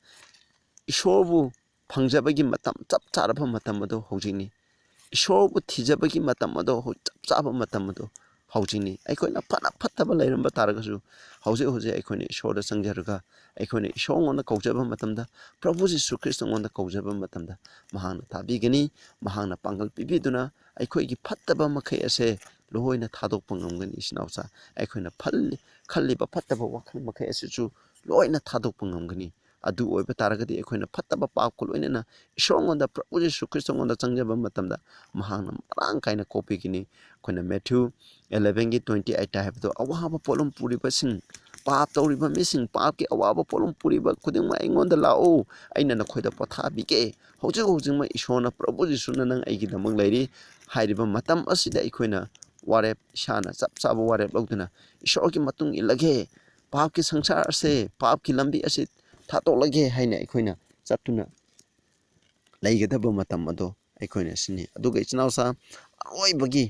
ꯏꯁꯣꯔꯕꯨ ꯐꯪꯖꯕꯒꯤ ꯃꯇꯝ, ꯆꯞ ꯆꯥꯔꯕ ꯃꯇꯝ ꯑꯗꯨ ꯍꯧꯖꯤꯛꯅꯤ꯫ ꯏꯁꯣꯔꯕꯨ ꯊꯤꯖꯕꯒꯤ ꯃꯇꯝ ꯑꯗꯨ ꯍꯧ-, ꯆꯞ ꯆꯥꯕ ꯃꯇꯝ ꯑꯗꯨ ꯍꯧꯖꯤꯛꯅꯤ꯫ ꯑꯩꯈꯣꯏꯅ ꯐꯅ ꯐꯠꯇꯕ ꯂꯩꯔꯝꯕ ꯇꯥꯔꯒꯁꯨ, ꯍꯧꯖꯤꯛ ꯍꯧꯖꯤꯛ ꯑꯩꯈꯣꯏꯅ ꯏꯁꯣꯔꯗ ꯆꯪꯖꯔꯒ, ꯑꯩꯈꯣꯏꯅ ꯏꯁꯣꯔꯉꯣꯟꯗ ꯀꯧꯖꯕ ꯃꯇꯝꯗ, ꯄ꯭ꯔꯚꯨ ꯖꯤꯁꯨ ꯈ꯭ꯔꯤꯁꯇꯉꯣꯟꯗ ꯀꯧꯖꯕ ꯃꯇꯝꯗ, ꯃꯍꯥꯛꯅ ꯇꯥꯕꯤꯒꯅꯤ, ꯃꯍꯥꯛꯅ ꯄꯥꯡꯒꯜ ꯄꯤꯕꯤꯗꯨꯅ ꯑꯩꯈꯣꯏꯒꯤ ꯐꯠꯇꯕ ꯃꯈꯩ ꯑꯁꯦ ꯂꯣꯏꯅ ꯊꯥꯗꯣꯛꯄ ꯉꯝꯒꯅꯤ꯫ ꯏꯆꯤꯟ ꯏꯅꯥꯎꯁꯥ, ꯑꯩꯈꯣꯏꯅ ꯐꯜ-, ꯈꯜꯂꯤꯕ ꯐꯠꯇꯕ ꯋꯥꯈꯜ ꯃꯈꯩ ꯑꯁꯤꯁꯨ ꯂꯣꯏꯅ ꯊꯥꯗꯣꯛꯄ ꯉꯝꯒꯅꯤ꯫ ꯑꯗꯨ ꯑꯣꯏꯕ ꯇꯥꯔꯒꯗꯤ ꯑꯩꯈꯣꯏꯅ ꯐꯠꯇꯕ ꯄꯥꯞꯀ ꯂꯣꯏꯅꯅ ꯏꯁꯣꯔꯉꯣꯟꯗ, ꯄ꯭ꯔꯚꯨ ꯖꯤꯁꯨ ꯈ꯭ꯔꯤꯁꯇꯉꯣꯟꯗ ꯆꯪꯖꯕ ꯃꯇꯝꯗ ꯃꯍꯥꯛꯅ ꯃꯔꯥꯡ ꯀꯥꯏꯅ ꯀꯣꯛꯄꯤꯒꯅꯤ꯫ ꯑꯩꯈꯣꯏꯅ Matthew eleven ꯒꯤ twenty eight ꯍꯥꯏꯕꯗꯣ, "ꯑꯋꯥꯕ ꯄꯣꯠꯂꯨꯝ ꯄꯨꯔꯤꯕꯁꯤꯡ, ꯄꯥꯞ ꯇꯧꯔꯤꯕ ꯃꯤꯁꯤꯡ, ꯄꯥꯞꯀꯤ ꯑꯋꯥꯕ ꯄꯣꯠꯂꯨꯝ ꯄꯨꯔꯤꯕ ꯈꯨꯗꯤꯡꯃꯛ ꯑꯩꯉꯣꯟꯗ ꯂꯥꯛꯎ, ꯑꯩꯅ ꯅꯈꯣꯏꯗ ꯄꯣꯊꯥꯕꯤꯒꯦ꯫ ꯍꯧꯖꯤꯛ ꯍꯧꯖꯤꯛꯃꯛ ꯏꯁꯣꯔꯅ, ꯄ꯭ꯔꯚꯨ ꯖꯤꯁꯨꯅ ꯅꯪ ꯑꯩꯒꯤꯗꯃꯛ ꯂꯩꯔꯤ ꯍꯥꯏꯔꯤꯕ ꯃꯇꯝ ꯑꯁꯤꯗ ꯑꯩꯈꯣꯏꯅ ꯋꯥꯔꯦꯞ, ꯏꯁꯥꯅ ꯆꯞ ꯆꯥꯕ ꯋꯥꯔꯦꯞ ꯂꯧꯗꯨꯅ ꯏꯁꯣꯔꯒꯤ ꯃꯇꯨꯡ ꯏꯜꯂꯒꯦ, ꯄꯥꯞꯀꯤ ꯁꯪꯁꯥꯔ ꯑꯁꯦ, ꯄꯥꯞꯀꯤ ꯂꯝꯕꯤ ꯑꯁꯤ ꯊꯥꯗꯣꯛꯂꯒꯦ ꯍꯥꯏꯅ ꯑꯩꯈꯣꯏꯅ ꯆꯠꯇꯨꯅ ꯂꯩꯒꯗꯕ ꯃꯇꯝ ꯑꯗꯣ ꯑꯩꯈꯣꯏꯅ ꯁꯤꯅꯤ꯫ ꯑꯗꯨꯒ ꯏꯆꯤꯟ ꯏꯅꯥꯎꯁꯥ, ꯑꯔꯣꯏꯕꯒꯤ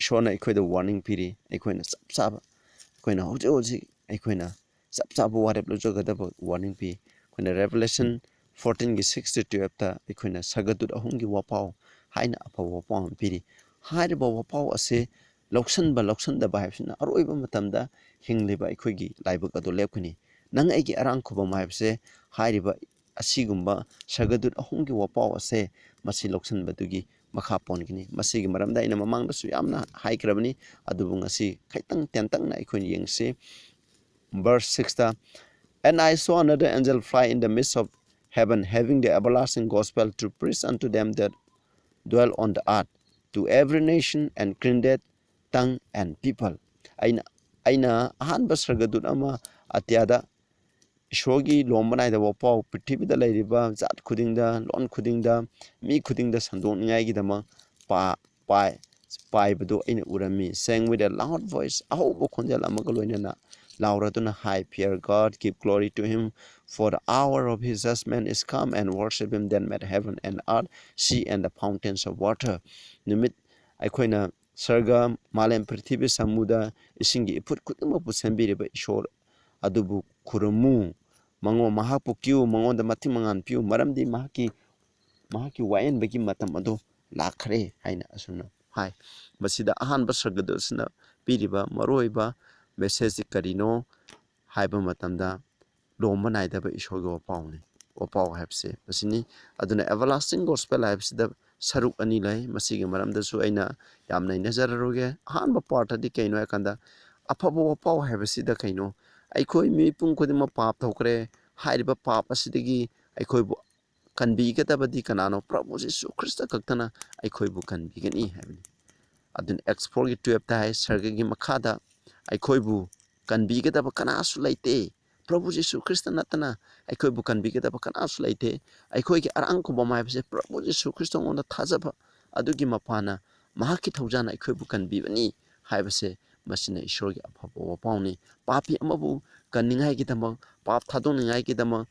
ꯏꯁꯣꯔꯅ ꯑꯩꯈꯣꯏꯗ warning ꯄꯤꯔꯤ꯫ ꯑꯩꯈꯣꯏꯅ ꯆꯞ ꯆꯥꯕ, ꯑꯩꯈꯣꯏꯅ ꯍꯧꯖꯤꯛ ꯍꯧꯖꯤꯛ ꯑꯩꯈꯣꯏꯅ ꯆꯞ ꯆꯥꯕ ꯋꯥꯔꯦꯞ ꯂꯧꯖꯒꯗꯕ warning ꯄꯤ꯫ ꯑꯩꯈꯣꯏꯅ Revelation fourteenꯒꯤ six to twelveꯇ ꯑꯩꯈꯣꯏꯅ ꯁꯔꯒꯗꯨꯠ ꯑꯍꯨꯝꯒꯤ ꯋꯥꯄꯥꯎ ꯍꯥꯏꯅ ꯑꯐꯕ ꯋꯥꯄꯥꯎ ꯑꯃ ꯄꯤꯔꯤ꯫ ꯍꯥꯏꯔꯤꯕ ꯋꯥꯄꯥꯎ ꯑꯁꯦ ꯂꯧꯁꯟꯕ ꯂꯧꯁꯟꯗꯕ ꯍꯥꯏꯕꯁꯤꯅ ꯑꯔꯣꯏꯕ ꯃꯇꯝꯗ ꯍꯤꯡꯂꯤꯕ ꯑꯩꯈꯣꯏꯒꯤ ꯂꯥꯏꯕꯛ ꯑꯗꯨ ꯂꯦꯞꯀꯅꯤ꯫ ꯅꯪ ꯑꯩꯒꯤ ꯑꯔꯥꯡ ꯈꯨꯕꯝ ꯍꯥꯏꯕꯁꯦ ꯍꯥꯏꯔꯤꯕ ꯑꯁꯤꯒꯨꯝꯕ ꯁꯔꯒꯗꯨꯠ ꯑꯍꯨꯝꯒꯤ ꯋꯥꯄꯥꯎ ꯑꯁꯦ ꯃꯁꯤ ꯂꯧꯁꯤꯟꯕꯗꯨꯒꯤ ꯃꯈꯥ ꯄꯣꯟꯒꯅꯤ꯫ ꯃꯁꯤꯒꯤ ꯃꯔꯝꯗ ꯑꯩꯅ ꯃꯃꯥꯡꯗꯁꯨ ꯌꯥꯝꯅ ꯍꯥꯏꯈ꯭ꯔꯕꯅꯤ, ꯑꯗꯨꯕꯨ ꯉꯁꯤ ꯈꯤꯇꯪ ꯇꯦꯟꯇꯛꯅ ꯑꯩꯈꯣꯏꯅ ꯌꯦꯡꯁꯤ꯫ Verse sixꯇ, "And I saw another angel fly in the midst of heaven, having the everlasting gospel to preach unto them that dwell on the earth, to every nation and kindred, tongue and people." ꯑꯩꯅ, ꯑꯩꯅ ꯑꯍꯥꯟꯕ ꯁꯔꯒꯗꯨꯠ ꯑꯃ ꯑꯇꯤꯌꯥꯗ ꯏꯁꯣꯔꯒꯤ ꯂꯣꯝꯕ ꯅꯥꯏꯗꯕ ꯄꯥꯎ, ꯄ꯭ꯔꯤꯊꯤꯕꯤꯗ ꯂꯩꯔꯤꯕ ꯖꯥꯠ ꯈꯨꯗꯤꯡꯗ, ꯂꯣꯟ ꯈꯨꯗꯤꯡꯗ, ꯃꯤ ꯈꯨꯗꯤꯡꯗ ꯁꯟꯗꯣꯛꯅꯤꯡꯉꯥꯏꯒꯤꯗꯃꯛ ꯄꯥ-, ꯄꯥꯏ-, ꯄꯥꯏꯕꯗꯨ ꯑꯩꯅ ꯎꯔꯝꯃꯤ꯫ Saying with a loud voice, ꯑꯍꯧꯕ ꯈꯣꯟꯖꯦꯜ ꯑꯃꯒ ꯂꯣꯏꯅꯅ, ꯂꯥꯎꯔꯗꯨꯅ ꯍꯥꯏ, "Fear God, give glory to him, for the hour of his judgment is come, and worship him that made heaven and earth, sea and the fountains of water." ꯅꯨꯃꯤꯠ, ꯑꯩꯈꯣꯏꯅ ꯁꯔꯒ, ꯃꯥꯂꯦꯝ, ꯄ꯭ꯔꯤꯊꯤꯕꯤ, ꯁꯃꯨꯗ꯭ꯔ, ꯏꯁꯤꯡꯒꯤ ꯏꯐꯨꯠ ꯈꯨꯗꯤꯡꯃꯛꯄꯨ ꯁꯦꯝꯕꯤꯔꯤꯕ ꯏꯁꯣꯔ ꯑꯗꯨꯕꯨ ꯈꯨꯔꯨꯝꯃꯨ꯫ ꯃꯉꯣ-, ꯃꯍꯥꯛꯄꯨ ꯀꯤꯌꯨ, ꯃꯉꯣꯟꯗ ꯃꯇꯤꯛ ꯃꯉꯥꯜ ꯄꯤꯌꯨ, ꯃꯔꯝꯗꯤ ꯃꯍꯥꯛꯀꯤ, ꯃꯍꯥꯛꯀꯤ ꯋꯥꯌꯦꯟꯕꯒꯤ ꯃꯇꯝ ꯑꯗꯨ ꯂꯥꯛꯈ꯭ꯔꯦ ꯍꯥꯏꯅ ꯑꯁꯨꯝꯅ ꯍꯥꯏ꯫ ꯃꯁꯤꯗ ꯑꯍꯥꯟꯕ ꯁꯔꯒꯗꯨꯠ ꯑꯁꯤꯅ ꯄꯤꯔꯤꯕ ꯃꯔꯨꯑꯣꯏꯕ messageꯁꯤ ꯀꯔꯤꯅꯣ ꯍꯥꯏꯕ ꯃꯇꯝꯗ, ꯂꯣꯝꯕ ꯅꯥꯏꯗꯕ ꯏꯁꯣꯔꯒꯤ ꯋꯥꯄꯥꯎꯅꯤ꯫ ꯋꯥꯄꯥꯎ ꯍꯥꯏꯕꯁꯦ ꯃꯁꯤꯅꯤ꯫ ꯑꯗꯨꯅ everlasting gospel ꯍꯥꯏꯕꯁꯤꯗ ꯁꯔꯨꯛ ꯑꯅꯤ ꯂꯩ꯫ ꯃꯁꯤꯒꯤ ꯃꯔꯝꯗꯁꯨ ꯑꯩꯅ ꯌꯥꯝ ꯅꯩꯅꯖꯔꯔꯣꯏꯒꯦ꯫ ꯑꯍꯥꯟꯕ partꯇꯗꯤ ꯀꯩꯅꯣ ꯍꯥꯏꯀꯥꯟꯗ, ꯑꯐꯕ ꯋꯥꯄꯥꯎ ꯍꯥꯏꯕꯁꯤꯗ ꯀꯩꯅꯣ? ꯑꯩꯈꯣꯏ ꯃꯤꯄꯨꯝ ꯈꯨꯗꯤꯡꯃꯛ ꯄꯥꯞ ꯇꯧꯈ꯭ꯔꯦ꯫ ꯍꯥꯏꯔꯤꯕ ꯄꯥꯞ ꯑꯁꯤꯗꯒꯤ ꯑꯩꯈꯣꯏꯕꯨ ꯀꯟꯕꯤꯒꯗꯕꯗꯤ ꯀꯅꯥꯅꯣ? ꯄ꯭ꯔꯚꯨ ꯖꯤꯁꯨ ꯈ꯭ꯔꯤꯁꯇ ꯈꯛꯇꯅ ꯑꯩꯈꯣꯏꯕꯨ ꯀꯟꯕꯤꯒꯅꯤ ꯍꯥꯏꯕꯅꯤ꯫ ꯑꯗꯨꯅ Acts fourꯒꯤ twelveꯇ ꯍꯥꯏ, ꯁꯔꯒꯒꯤ ꯃꯈꯥꯗ ꯑꯩꯈꯣꯏꯕꯨ ꯀꯟꯕꯤꯒꯗꯕ ꯀꯅꯥꯁꯨ ꯂꯩꯇꯦ꯫ ꯄ꯭ꯔꯚꯨ ꯖꯤꯁꯨ ꯈ꯭ꯔꯤꯁꯇ ꯅꯠꯇꯅ ꯑꯩꯈꯣꯏꯕꯨ ꯀꯟꯕꯤꯒꯗꯕ ꯀꯅꯥꯁꯨ ꯂꯩꯇꯦ꯫ ꯑꯩꯈꯣꯏꯒꯤ ꯑꯔꯥꯡ ꯈꯨꯕꯝ ꯍꯥꯏꯕꯁꯦ ꯄ꯭ꯔꯚꯨ ꯖꯤꯁꯨ ꯈ꯭ꯔꯤꯁꯇꯉꯣꯟꯗ ꯊꯥꯖꯕ ꯑꯗꯨꯒꯤ ꯃꯄꯥꯟꯅ ꯃꯍꯥꯛꯀꯤ ꯊꯧꯖꯥꯜꯅ ꯑꯩꯈꯣꯏꯕꯨ ꯀꯟꯕꯤꯕꯅꯤ ꯍꯥꯏꯕꯁꯦ, ꯃꯁꯤꯅ ꯏꯁꯣꯔꯒꯤ ꯑꯐꯕ ꯋꯥꯄꯥꯎꯅꯤ꯫ ꯄꯥꯄꯤ ꯑꯃꯕꯨ ꯀꯟꯅꯤꯡꯉꯥꯏꯒꯤꯗꯃꯛ, ꯄꯥꯞ ꯊꯥꯗꯣꯛꯅꯤꯡꯉꯥꯏꯒꯤꯗꯃꯛ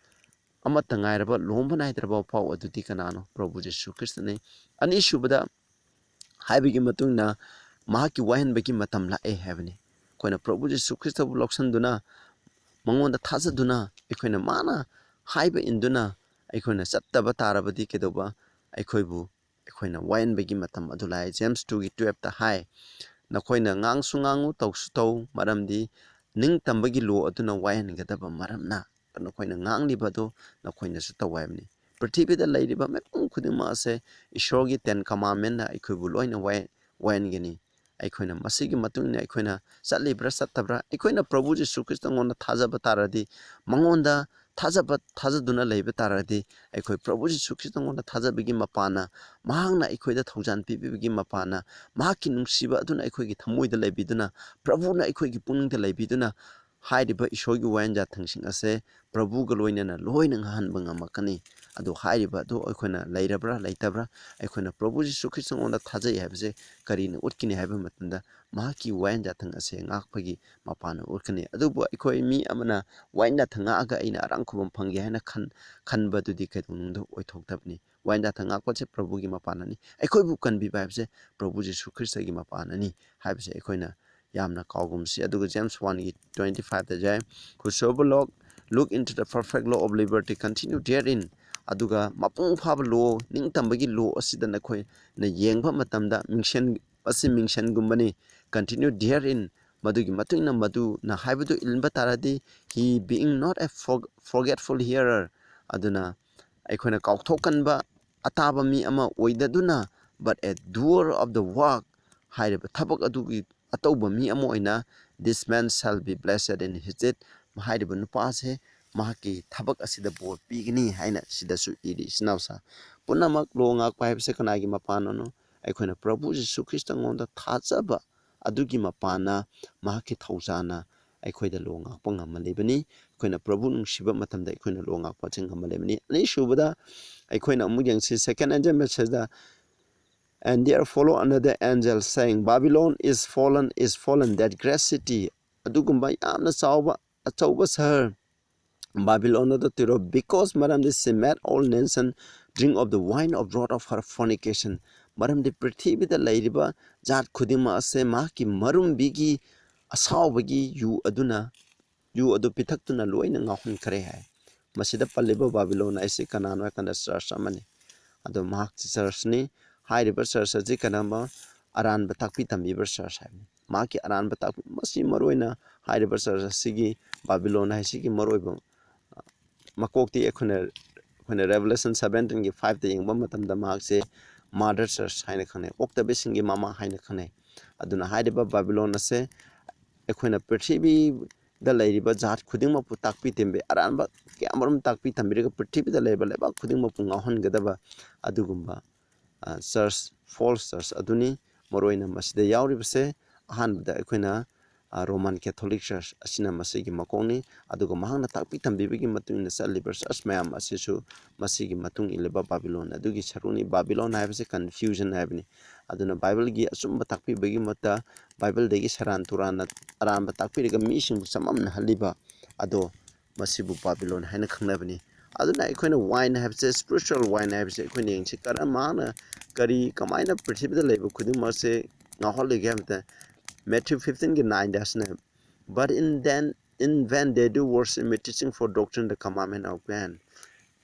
ꯑꯃꯠꯇ ꯉꯥꯏꯔꯕ ꯂꯨꯍꯣꯡꯕ ꯅꯥꯏꯗ꯭ꯔꯕ ꯋꯥꯄꯥꯎ ꯑꯗꯨꯗꯤ ꯀꯅꯥꯅꯣ? ꯄ꯭ꯔꯚꯨ ꯖꯤꯁꯨ ꯈ꯭ꯔꯤꯁꯇꯅꯤ꯫ ꯑꯅꯤꯁꯨꯕꯗ ꯍꯥꯏꯕꯒꯤ ꯃꯇꯨꯡ ꯏꯟꯅ ꯃꯍꯥꯛꯀꯤ ꯋꯥꯍꯟꯕꯒꯤ ꯃꯇꯝ ꯂꯥꯛꯑꯦ ꯍꯥꯏꯕꯅꯤ꯫ ꯑꯩꯈꯣꯏꯅ ꯄ꯭ꯔꯚꯨ ꯖꯤꯁꯨ ꯈ꯭ꯔꯤꯁꯇꯕꯨ ꯂꯧꯁꯤꯟꯗꯨꯅ, ꯃꯉꯣꯟꯗ ꯊꯥꯖꯗꯨꯅ, ꯑꯩꯈꯣꯏꯅ ꯃꯥꯅ ꯍꯥꯏꯕ ꯏꯟꯗꯨꯅ ꯑꯩꯈꯣꯏꯅ ꯆꯠꯇꯕ ꯇꯥꯔꯕꯗꯤ ꯀꯩꯗꯧꯕ? ꯑꯩꯈꯣꯏꯕꯨ, ꯑꯩꯈꯣꯏꯅ ꯋꯥꯌꯦꯟꯕꯒꯤ ꯃꯇꯝ ꯑꯗꯨ ꯂꯥꯛꯑꯦ꯫ ꯖꯦꯝꯁ ꯇꯨꯒꯤ ꯇꯨꯌꯦꯜꯞꯇ ꯍꯥꯏ, "ꯅꯈꯣꯏꯅ ꯉꯥꯡꯁꯨ ꯉꯥꯡꯉꯨ, ꯇꯧꯁꯨ ꯇꯧ, ꯃꯔꯝꯗꯤ ꯅꯤꯡꯇꯝꯕꯒꯤ ꯂꯣ ꯑꯗꯨꯅ ꯋꯥꯌꯦꯟꯒꯗꯕ ꯃꯔꯝꯅ ꯅꯈꯣꯏꯅ ꯉꯥꯡꯂꯤꯕ ꯑꯗꯨ ꯅꯈꯣꯏꯅꯁꯨ ꯇꯧ" ꯍꯥꯏꯕꯅꯤ꯫ ꯄ꯭ꯔꯤꯊꯤꯕꯤꯗ ꯂꯩꯔꯤꯕ ꯃꯤꯄꯨꯝ ꯈꯨꯗꯤꯡꯃꯛ ꯑꯁꯦ ꯏꯁꯣꯔꯒꯤ ꯇꯦꯟ ꯀꯃꯥꯟꯃꯦꯟꯅ ꯑꯩꯈꯣꯏꯕꯨ ꯂꯣꯏꯅ ꯋꯥꯌꯦꯟ-, ꯋꯥꯌꯦꯟꯒꯅꯤ꯫ ꯑꯩꯈꯣꯏꯅ ꯃꯁꯤꯒꯤ ꯃꯇꯨꯡ ꯏꯟꯅ ꯑꯩꯈꯣꯏꯅ ꯆꯠꯂꯤꯕ꯭ꯔꯥ ꯆꯠꯇꯕ꯭ꯔꯥ? ꯑꯩꯈꯣꯏꯅ ꯄ꯭ꯔꯚꯨ ꯖꯤꯁꯨ ꯈ꯭ꯔꯤꯁꯇꯉꯣꯟꯗ ꯊꯥꯖꯕ ꯇꯥꯔꯗꯤ, ꯃꯉꯣꯟꯗ ꯊꯥꯖꯕ, ꯊꯥꯖꯗꯨꯅ ꯂꯩꯕ ꯇꯥꯔꯗꯤ, ꯑꯩꯈꯣꯏ ꯄ꯭ꯔꯚꯨ ꯖꯤꯁꯨ ꯈ꯭ꯔꯤꯁꯇꯉꯣꯟꯗ ꯊꯥꯖꯕꯒꯤ ꯃꯄꯥꯟꯅ, ꯃꯍꯥꯛꯅ ꯑꯩꯈꯣꯏꯗ ꯊꯧꯖꯥꯜ ꯄꯤꯕꯤꯕꯒꯤ ꯃꯄꯥꯟꯅ, ꯃꯍꯥꯛꯀꯤ ꯅꯨꯡꯁꯤꯕ ꯑꯗꯨꯅ ꯑꯩꯈꯣꯏꯒꯤ ꯊꯃꯣꯏꯗ ꯂꯩꯕꯤꯗꯨꯅ, ꯄ꯭ꯔꯚꯨꯅ ꯑꯩꯈꯣꯏꯒꯤ ꯄꯨꯛꯅꯤꯡꯗ ꯂꯩꯕꯤꯗꯨꯅ, ꯍꯥꯏꯔꯤꯕ ꯏꯁꯣꯔꯒꯤ ꯋꯥꯌꯦꯟ ꯌꯥꯊꯪꯁꯤꯡ ꯑꯁꯦ ꯄ꯭ꯔꯚꯨꯒ ꯂꯣꯏꯅꯅ ꯂꯣꯏꯅ ꯉꯥꯡꯍꯟꯕ ꯉꯝꯃꯛꯀꯅꯤ꯫ ꯑꯗꯨ ꯍꯥꯏꯔꯤꯕ ꯑꯗꯨ ꯑꯩꯈꯣꯏꯅ ꯂꯩꯔꯕ꯭ꯔꯥ ꯂꯩꯇꯕ꯭ꯔꯥ? ꯑꯩꯈꯣꯏꯅ ꯄ꯭ꯔꯚꯨ ꯖꯤꯁꯨ ꯈ꯭ꯔꯤꯁꯇꯉꯣꯟꯗ ꯊꯥꯖꯩ ꯍꯥꯏꯕꯁꯦ ꯀꯔꯤꯅ ꯎꯠꯀꯅꯤ ꯍꯥꯏꯕ ꯃꯇꯝꯗ, ꯃꯍꯥꯛꯀꯤ ꯋꯥꯌꯦꯟ ꯌꯥꯊꯪ ꯑꯁꯦ ꯉꯥꯛꯄꯒꯤ ꯃꯄꯥꯟꯅ ꯎꯠꯀꯅꯤ꯫ ꯑꯗꯨꯕꯨ ꯑꯩꯈꯣꯏ ꯃꯤ ꯑꯃꯅ ꯋꯥꯌꯦꯟ ꯌꯥꯊꯪ ꯉꯥꯛꯑꯒ ꯑꯩꯅ ꯑꯔꯥꯡ ꯈꯨꯕꯝ ꯐꯪꯒꯦ ꯍꯥꯏꯅ ꯈꯟ-, ꯈꯟꯕꯗꯨꯗꯤ ꯀꯩꯗꯧꯅꯨꯡꯗ ꯑꯣꯏꯊꯣꯛꯇꯕꯅꯤ꯫ ꯋꯥꯌꯦꯟ ꯌꯥꯊꯪ ꯉꯥꯛꯄꯁꯦ ꯄ꯭ꯔꯚꯨꯒꯤ ꯃꯄꯥꯟꯅꯅꯤ꯫ ꯑꯩꯈꯣꯏꯕꯨ ꯀꯟꯕꯤꯕ ꯍꯥꯏꯕꯁꯦ ꯄ꯭ꯔꯚꯨ ꯖꯤꯁꯨ ꯈ꯭ꯔꯤꯁꯇꯒꯤ ꯃꯄꯥꯟꯅꯅꯤ ꯍꯥꯏꯕꯁꯦ ꯑꯩꯈꯣꯏꯅ ꯌꯥꯝꯅ ꯀꯥꯎꯒꯨꯝꯁꯤ꯫ ꯑꯗꯨꯒ ꯖꯦꯝꯁ ꯋꯥꯟꯒꯤ ꯇ꯭ꯋꯦꯟꯇꯤ ꯐꯥꯏꯚꯇ ꯍꯥꯏ, "Whosoever look, look into the perfect law of liberty, continue therein." ꯑꯗꯨꯒ ꯃꯄꯨꯡ ꯐꯥꯕ ꯂꯣ, ꯅꯤꯡꯇꯝꯕꯒꯤ ꯂꯣ ꯑꯁꯤꯗ ꯅꯈꯣꯏꯅ ꯌꯦꯡꯕ ꯃꯇꯝꯗ ꯃꯤꯡꯁꯦꯟ ꯑꯁꯤ ꯃꯤꯡꯁꯦꯟꯒꯨꯝꯕꯅꯤ, "continue therein", ꯃꯗꯨꯒꯤ ꯃꯇꯨꯡ ꯏꯟꯅ ꯃꯗꯨꯅ ꯍꯥꯏꯕꯗꯨ ꯏꯟꯕ ꯇꯥꯔꯗꯤ, "He being not a forg-, forgetful hearer", ꯑꯗꯨꯅ ꯑꯩꯈꯣꯏꯅ ꯀꯥꯎꯊꯣꯛꯀꯟꯕ ꯑꯇꯥꯕ ꯃꯤ ꯑꯃ ꯑꯣꯏꯗꯗꯨꯅ, "but a doer of the work", ꯍꯥꯏꯔꯤꯕ ꯊꯕꯛ ꯑꯗꯨꯒꯤ ꯑꯇꯧꯕ ꯃꯤ ꯑꯃ ꯑꯣꯏꯅ, "This man shall be blessed in his deed", ꯍꯥꯏꯔꯤꯕ ꯅꯨꯄꯥꯁꯦ ꯃꯍꯥꯛꯀꯤ ꯊꯕꯛ ꯑꯁꯤꯗ ꯕꯣꯔ ꯄꯤꯒꯅꯤ ꯍꯥꯏꯅ ꯁꯤꯗꯁꯨ ꯏꯔꯤ꯫ ꯏꯆꯤꯟ ꯏꯅꯥꯎꯁꯥ ꯄꯨꯝꯅꯃꯛ ꯂꯣ ꯉꯥꯛꯄ ꯍꯥꯏꯕꯁꯦ ꯀꯅꯥꯒꯤ ꯃꯄꯥꯟꯅꯅꯣ? ꯑꯩꯈꯣꯏꯅ ꯄ꯭ꯔꯚꯨ ꯖꯤꯁꯨ ꯈ꯭ꯔꯤꯁꯇꯉꯣꯟꯗ ꯊꯥꯖꯕ ꯑꯗꯨꯒꯤ ꯃꯄꯥꯟꯅ, ꯃꯍꯥꯛꯀꯤ ꯊꯧꯖꯥꯅ ꯑꯩꯈꯣꯏꯗ ꯂꯣ ꯉꯥꯛꯄ ꯉꯝꯍꯜꯂꯤꯕꯅꯤ꯫ ꯑꯩꯈꯣꯏꯅ ꯄ꯭ꯔꯚꯨ ꯅꯨꯡꯁꯤꯕ ꯃꯇꯝꯗ ꯑꯩꯈꯣꯏꯅ ꯂꯣ ꯉꯥꯛꯄ ꯑꯁꯤ ꯉꯝꯍꯜꯂꯤꯕꯅꯤ꯫ ꯑꯅꯤꯁꯨꯕꯗ ꯑꯩꯈꯣꯏꯅ ꯑꯃꯨꯛ ꯌꯦꯡꯁꯤ, second angel message the, "And there follow another angel, saying, Babylon is fallen, is fallen, that great city." ꯑꯗꯨꯒꯨꯝꯕ ꯌꯥꯝꯅ ꯆꯥꯎꯕ, ꯑꯆꯧꯕ ꯁꯍꯔ ꯕꯥꯕꯤꯂꯣꯟ ꯑꯗꯨ ꯇꯨꯔꯣ, because ꯃꯔꯝꯗꯤ she made all nation drink of the wine of wrath of her fornication. ꯃꯔꯝꯗꯤ ꯄ꯭ꯔꯤꯊꯤꯕꯤꯗ ꯂꯩꯔꯤꯕ ꯖꯥꯠ ꯈꯨꯗꯤꯡꯃꯛ ꯑꯁꯦ ꯃꯍꯥꯛꯀꯤ ꯃꯔꯨꯝꯕꯤꯒꯤ ꯑꯁꯥꯎꯕꯒꯤ ꯌꯨ ꯑꯗꯨꯅ, ꯌꯨ ꯑꯗꯨ ꯄꯤꯊꯛꯇꯨꯅ ꯂꯣꯏꯅ ꯉꯥꯎꯍꯟꯈ꯭ꯔꯦ ꯍꯥꯏ꯫ ꯃꯁꯤꯗ ꯄꯜꯂꯤꯕ ꯕꯥꯕꯤꯂꯣꯟ ꯍꯥꯏꯁꯤ ꯀꯅꯥꯅꯣ ꯍꯥꯏ ꯀꯥꯟꯗ ꯆꯔꯆ ꯑꯃꯅꯤ꯫ ꯑꯗꯣ ꯃꯍꯥꯛꯁꯤ ꯆꯔꯆꯅꯤ꯫ ꯍꯥꯏꯔꯤꯕ ꯆꯔꯆ ꯑꯁꯤ ꯀꯔꯝꯕ? ꯑꯔꯥꯟꯕ ꯇꯥꯛꯄꯤ ꯇꯝꯕꯤꯕ ꯆꯔꯆ ꯍꯥꯏꯕꯅꯤ꯫ ꯃꯍꯥꯛꯀꯤ ꯑꯔꯥꯟꯕ ꯇꯥꯛꯄꯤ, ꯃꯁꯤ ꯃꯔꯨꯑꯣꯏꯅ ꯍꯥꯏꯔꯤꯕ ꯆꯔꯆ ꯑꯁꯤꯒꯤ, ꯕꯥꯕꯤꯂꯣꯟ ꯍꯥꯏꯁꯤꯒꯤ ꯃꯔꯨꯑꯣꯏꯕ, ꯑ, ꯃꯀꯣꯛꯇꯤ ꯑꯩꯈꯣꯏꯅ, ꯑꯩꯈꯣꯏꯅ Revelation seventeen ꯒꯤ five ꯇ ꯌꯦꯡꯕ ꯃꯇꯝꯗ ꯃꯍꯥꯛꯁꯦ mother church ꯍꯥꯏꯅ ꯈꯪꯅꯩ, ꯑꯣꯛꯇꯕꯁꯤꯡꯒꯤ ꯃꯃꯥ ꯍꯥꯏꯅ ꯈꯪꯅꯩ꯫ ꯑꯗꯨꯅ ꯍꯥꯏꯔꯤꯕ ꯕꯥꯕꯤꯂꯣꯟ ꯑꯁꯦ ꯑꯩꯈꯣꯏꯅ ꯄ꯭ꯔꯤꯊꯤꯕꯤꯗ ꯂꯩꯔꯤꯕ ꯖꯥꯠ ꯈꯨꯗꯤꯡꯃꯛꯄꯨ ꯇꯥꯛꯄꯤ ꯇꯝꯕꯤ, ꯑꯔꯥꯟꯕ ꯀꯌꯥ ꯑꯃꯔꯣꯝ ꯇꯥꯛꯄꯤ ꯇꯝꯕꯤꯔꯒ ꯄ꯭ꯔꯤꯊꯤꯕꯤꯗ ꯂꯩꯔꯤꯕ ꯂꯩꯕꯥꯛ ꯈꯨꯗꯤꯡꯃꯛꯄꯨ ꯉꯥꯎꯍꯟꯒꯗꯕ ꯑꯗꯨꯒꯨꯝꯕ, ꯑ, ꯆꯔꯆ, false church ꯑꯗꯨꯅꯤ꯫ ꯃꯔꯨꯑꯣꯏꯅ ꯃꯁꯤꯗ ꯌꯥꯎꯔꯤꯕꯁꯦ, ꯑꯍꯥꯟꯕꯗ ꯑꯩꯈꯣꯏꯅ, ꯑ, Roman Catholic Church ꯑꯁꯤꯅ ꯃꯁꯤꯒꯤ ꯃꯀꯣꯛꯅꯤ꯫ ꯑꯗꯨꯒ ꯃꯍꯥꯛꯅ ꯇꯥꯛꯄꯤ ꯇꯝꯕꯤꯕꯒꯤ ꯃꯇꯨꯡ ꯏꯟꯅ ꯆꯠꯂꯤꯕ ꯆꯔꯆ ꯃꯌꯥꯝ ꯑꯁꯤꯁꯨ ꯃꯁꯤꯒꯤ ꯃꯇꯨꯡ ꯏꯜꯂꯤꯕ ꯕꯥꯕꯤꯂꯣꯟ ꯑꯗꯨꯒꯤ ꯁꯔꯨꯛꯅꯤ꯫ ꯕꯥꯕꯤꯂꯣꯟ ꯍꯥꯏꯕꯁꯤ confusion ꯍꯥꯏꯕꯅꯤ꯫ ꯑꯗꯨꯅ ꯕꯥꯏꯕꯜꯒꯤ ꯑꯆꯨꯝꯕ ꯇꯥꯛꯄꯤꯕꯒꯤ ꯃꯍꯨꯠꯇ ꯕꯥꯏꯕꯜꯗꯒꯤ ꯁꯦꯔꯥꯟ ꯇꯨꯔꯥꯟꯅ ꯑꯔꯥꯟꯕ ꯇꯥꯛꯄꯤꯔꯒ ꯃꯤꯁꯤꯡꯕꯨ ꯆꯃꯝꯅꯍꯜꯂꯤꯕ ꯑꯗꯣ ꯃꯁꯤꯕꯨ ꯕꯥꯕꯤꯂꯣꯟ ꯍꯥꯏꯅ ꯈꯪꯅꯕꯅꯤ꯫ ꯑꯗꯨꯅ ꯑꯩꯈꯣꯏꯅ wine ꯍꯥꯏꯕꯁꯦ, spiritual wine ꯍꯥꯏꯕꯁꯦ ꯑꯩꯈꯣꯏꯅ ꯌꯦꯡꯁꯤ, ꯀꯔꯝ ꯃꯍꯥꯛꯅ ꯀꯔꯤ, ꯀꯃꯥꯏꯅ ꯄ꯭ꯔꯤꯊꯤꯕꯤꯗ ꯂꯩꯕ ꯈꯨꯗꯤꯡꯃꯛꯁꯦ ꯉꯥꯎꯍꯜꯂꯤꯒꯦ ꯍꯥꯏꯕꯗ, Matthew fifteen ꯒꯤ nine ꯗ ꯑꯁꯤꯅ, "But in then, in vain they do worship me, teaching for doctrine the commandment of man."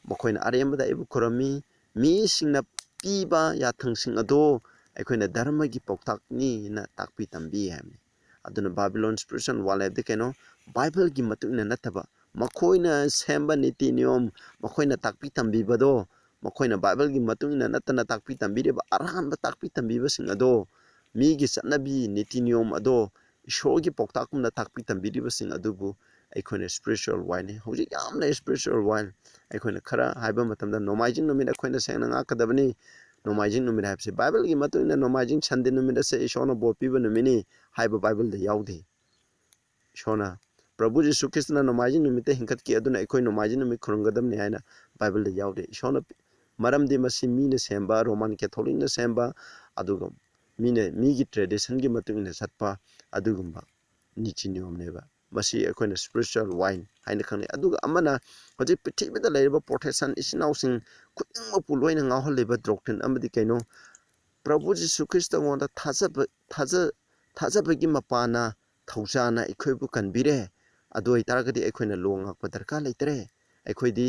ꯃꯈꯣꯏꯅ ꯑꯔꯦꯝꯕꯗ ꯑꯩꯕꯨ ꯈꯨꯔꯨꯝꯃꯤ, ꯃꯤꯁꯤꯡꯅ ꯄꯤꯕ ꯌꯥꯊꯪꯁꯤꯡ ꯑꯗꯣ ꯑꯩꯈꯣꯏꯅ ꯙꯔꯃꯒꯤ ꯄꯥꯎꯇꯥꯛꯅꯤꯅ ꯇꯥꯛꯄꯤ ꯇꯝꯕꯤ ꯍꯥꯏꯕꯅꯤ꯫ ꯑꯗꯨꯅ ꯕꯥꯕꯤꯂꯣꯟ spiritual wine ꯍꯥꯏꯕꯗꯤ ꯀꯩꯅꯣ? ꯕꯥꯏꯕꯜꯒꯤ ꯃꯇꯨꯡ ꯏꯟꯅ ꯅꯠꯇꯕ, ꯃꯈꯣꯏꯅ ꯁꯦꯝꯕ ꯅꯤꯇꯤ ꯅꯤꯌꯣꯝ, ꯃꯈꯣꯏꯅ ꯇꯥꯛꯄꯤ ꯇꯝꯕꯤꯕꯗꯣ, ꯃꯈꯣꯏꯅ ꯕꯥꯏꯕꯜꯒꯤ ꯃꯇꯨꯡ ꯏꯟꯅ ꯅꯠꯇꯅ ꯇꯥꯛꯄꯤ ꯇꯝꯕꯤꯔꯤꯕ ꯑꯔꯥꯟꯕ ꯇꯥꯛꯄꯤ ꯇꯝꯕꯤꯕꯁꯤꯡ ꯑꯗꯣ, ꯃꯤꯒꯤ ꯆꯠꯅꯕꯤ ꯅꯤꯇꯤ ꯅꯤꯌꯣꯝ ꯑꯗꯣ, ꯏꯁꯣꯔꯒꯤ ꯄꯥꯎꯇꯥꯛꯀꯨꯝꯅ ꯇꯥꯛꯄꯤ ꯇꯝꯕꯤꯔꯤꯕꯁꯤꯡ ꯑꯗꯨꯕꯨ ꯑꯩꯈꯣꯏꯅ spiritual wine ꯅꯤ꯫ ꯍꯧꯖꯤꯛ ꯌꯥꯝꯅ spiritual wine ꯑꯩꯈꯣꯏꯅ ꯈꯔ ꯍꯥꯏꯕ ꯃꯇꯝꯗ, ꯅꯣꯡꯃꯥꯏꯖꯤꯡ ꯅꯨꯃꯤꯠ ꯑꯩꯈꯣꯏꯅ ꯁꯦꯡꯅ ꯉꯥꯛꯀꯗꯕꯅꯤ꯫ ꯅꯣꯡꯃꯥꯏꯖꯤꯡ ꯅꯨꯃꯤꯠ ꯍꯥꯏꯕꯁꯤ ꯕꯥꯏꯕꯜꯒꯤ ꯃꯇꯨꯡ ꯏꯟꯅ ꯅꯣꯡꯃꯥꯏꯖꯤꯡ Sunday ꯅꯨꯃꯤꯠ ꯑꯁꯦ ꯏꯁꯣꯔꯅ ꯕꯣꯔ ꯄꯤꯕ ꯅꯨꯃꯤꯠꯅꯤ ꯍꯥꯏꯕ ꯕꯥꯏꯕꯜꯗ ꯌꯥꯎꯗꯦ꯫ ꯏꯁꯣꯔꯅ, "ꯄ꯭ꯔꯚꯨ ꯖꯤꯁꯨ ꯈ꯭ꯔꯤꯁꯇꯅ ꯅꯣꯡꯃꯥꯏꯖꯤꯡ ꯅꯨꯃꯤꯠꯇ ꯍꯤꯡꯒꯠꯈꯤ, ꯑꯗꯨꯅ ꯑꯩꯈꯣꯏ ꯅꯣꯡꯃꯥꯏꯖꯤꯡ ꯅꯨꯃꯤꯠ ꯈꯨꯔꯨꯝꯒꯗꯕꯅꯤ" ꯍꯥꯏꯅ ꯕꯥꯏꯕꯜꯗ ꯌꯥꯎꯗꯦ꯫ ꯏꯁꯣꯔꯅ, ꯃꯔꯝꯗꯤ ꯃꯁꯤ ꯃꯤꯅ ꯁꯦꯝꯕ, ꯔꯣꯃꯥꯟ ꯀꯦꯊꯣꯂꯤꯛꯅ ꯁꯦꯝꯕ, ꯑꯗꯨꯒ ꯃꯤꯅ, ꯃꯤꯒꯤ ꯇ꯭ꯔꯦꯗꯤꯁꯟꯒꯤ ꯃꯇꯨꯡ ꯏꯟꯅ ꯆꯠꯄ ꯑꯗꯨꯒꯨꯝꯕ ꯅꯤꯇꯤ ꯅꯤꯌꯣꯝꯅꯦꯕ꯫ ꯃꯁꯤ ꯑꯩꯈꯣꯏꯅ spiritual wine ꯍꯥꯏꯅ ꯈꯪꯅꯩ꯫ ꯑꯗꯨꯒ ꯑꯃꯅ, ꯍꯧꯖꯤꯛ ꯄ꯭ꯔꯤꯊꯤꯕꯤꯗ ꯂꯩꯔꯤꯕ ꯄ꯭ꯔꯣꯇꯦꯁꯇꯥꯟ ꯏꯆꯤꯟ ꯏꯅꯥꯎꯁꯤꯡ ꯈꯨꯗꯤꯡꯃꯛꯄꯨ ꯂꯣꯏꯅ ꯉꯥꯎꯍꯜꯂꯤꯕ doctrine ꯑꯃꯗꯤ ꯀꯩꯅꯣ? ꯄ꯭ꯔꯚꯨ ꯖꯤꯁꯨ ꯈ꯭ꯔꯤꯁꯇꯉꯣꯟꯗ ꯊꯥꯖꯕ, ꯊꯥꯖ-, ꯊꯥꯖꯕꯒꯤ ꯃꯄꯥꯟꯅ ꯊꯧꯖꯥꯅ ꯑꯩꯈꯣꯏꯕꯨ ꯀꯟꯕꯤꯔꯦ꯫ ꯑꯗꯨ ꯑꯣꯏꯇꯥꯔꯒꯗꯤ ꯑꯩꯈꯣꯏꯅ ꯂꯣ ꯉꯥꯛꯄ ꯗꯔꯀꯥꯔ ꯂꯩꯇ꯭ꯔꯦ꯫ ꯑꯩꯈꯣꯏꯗꯤ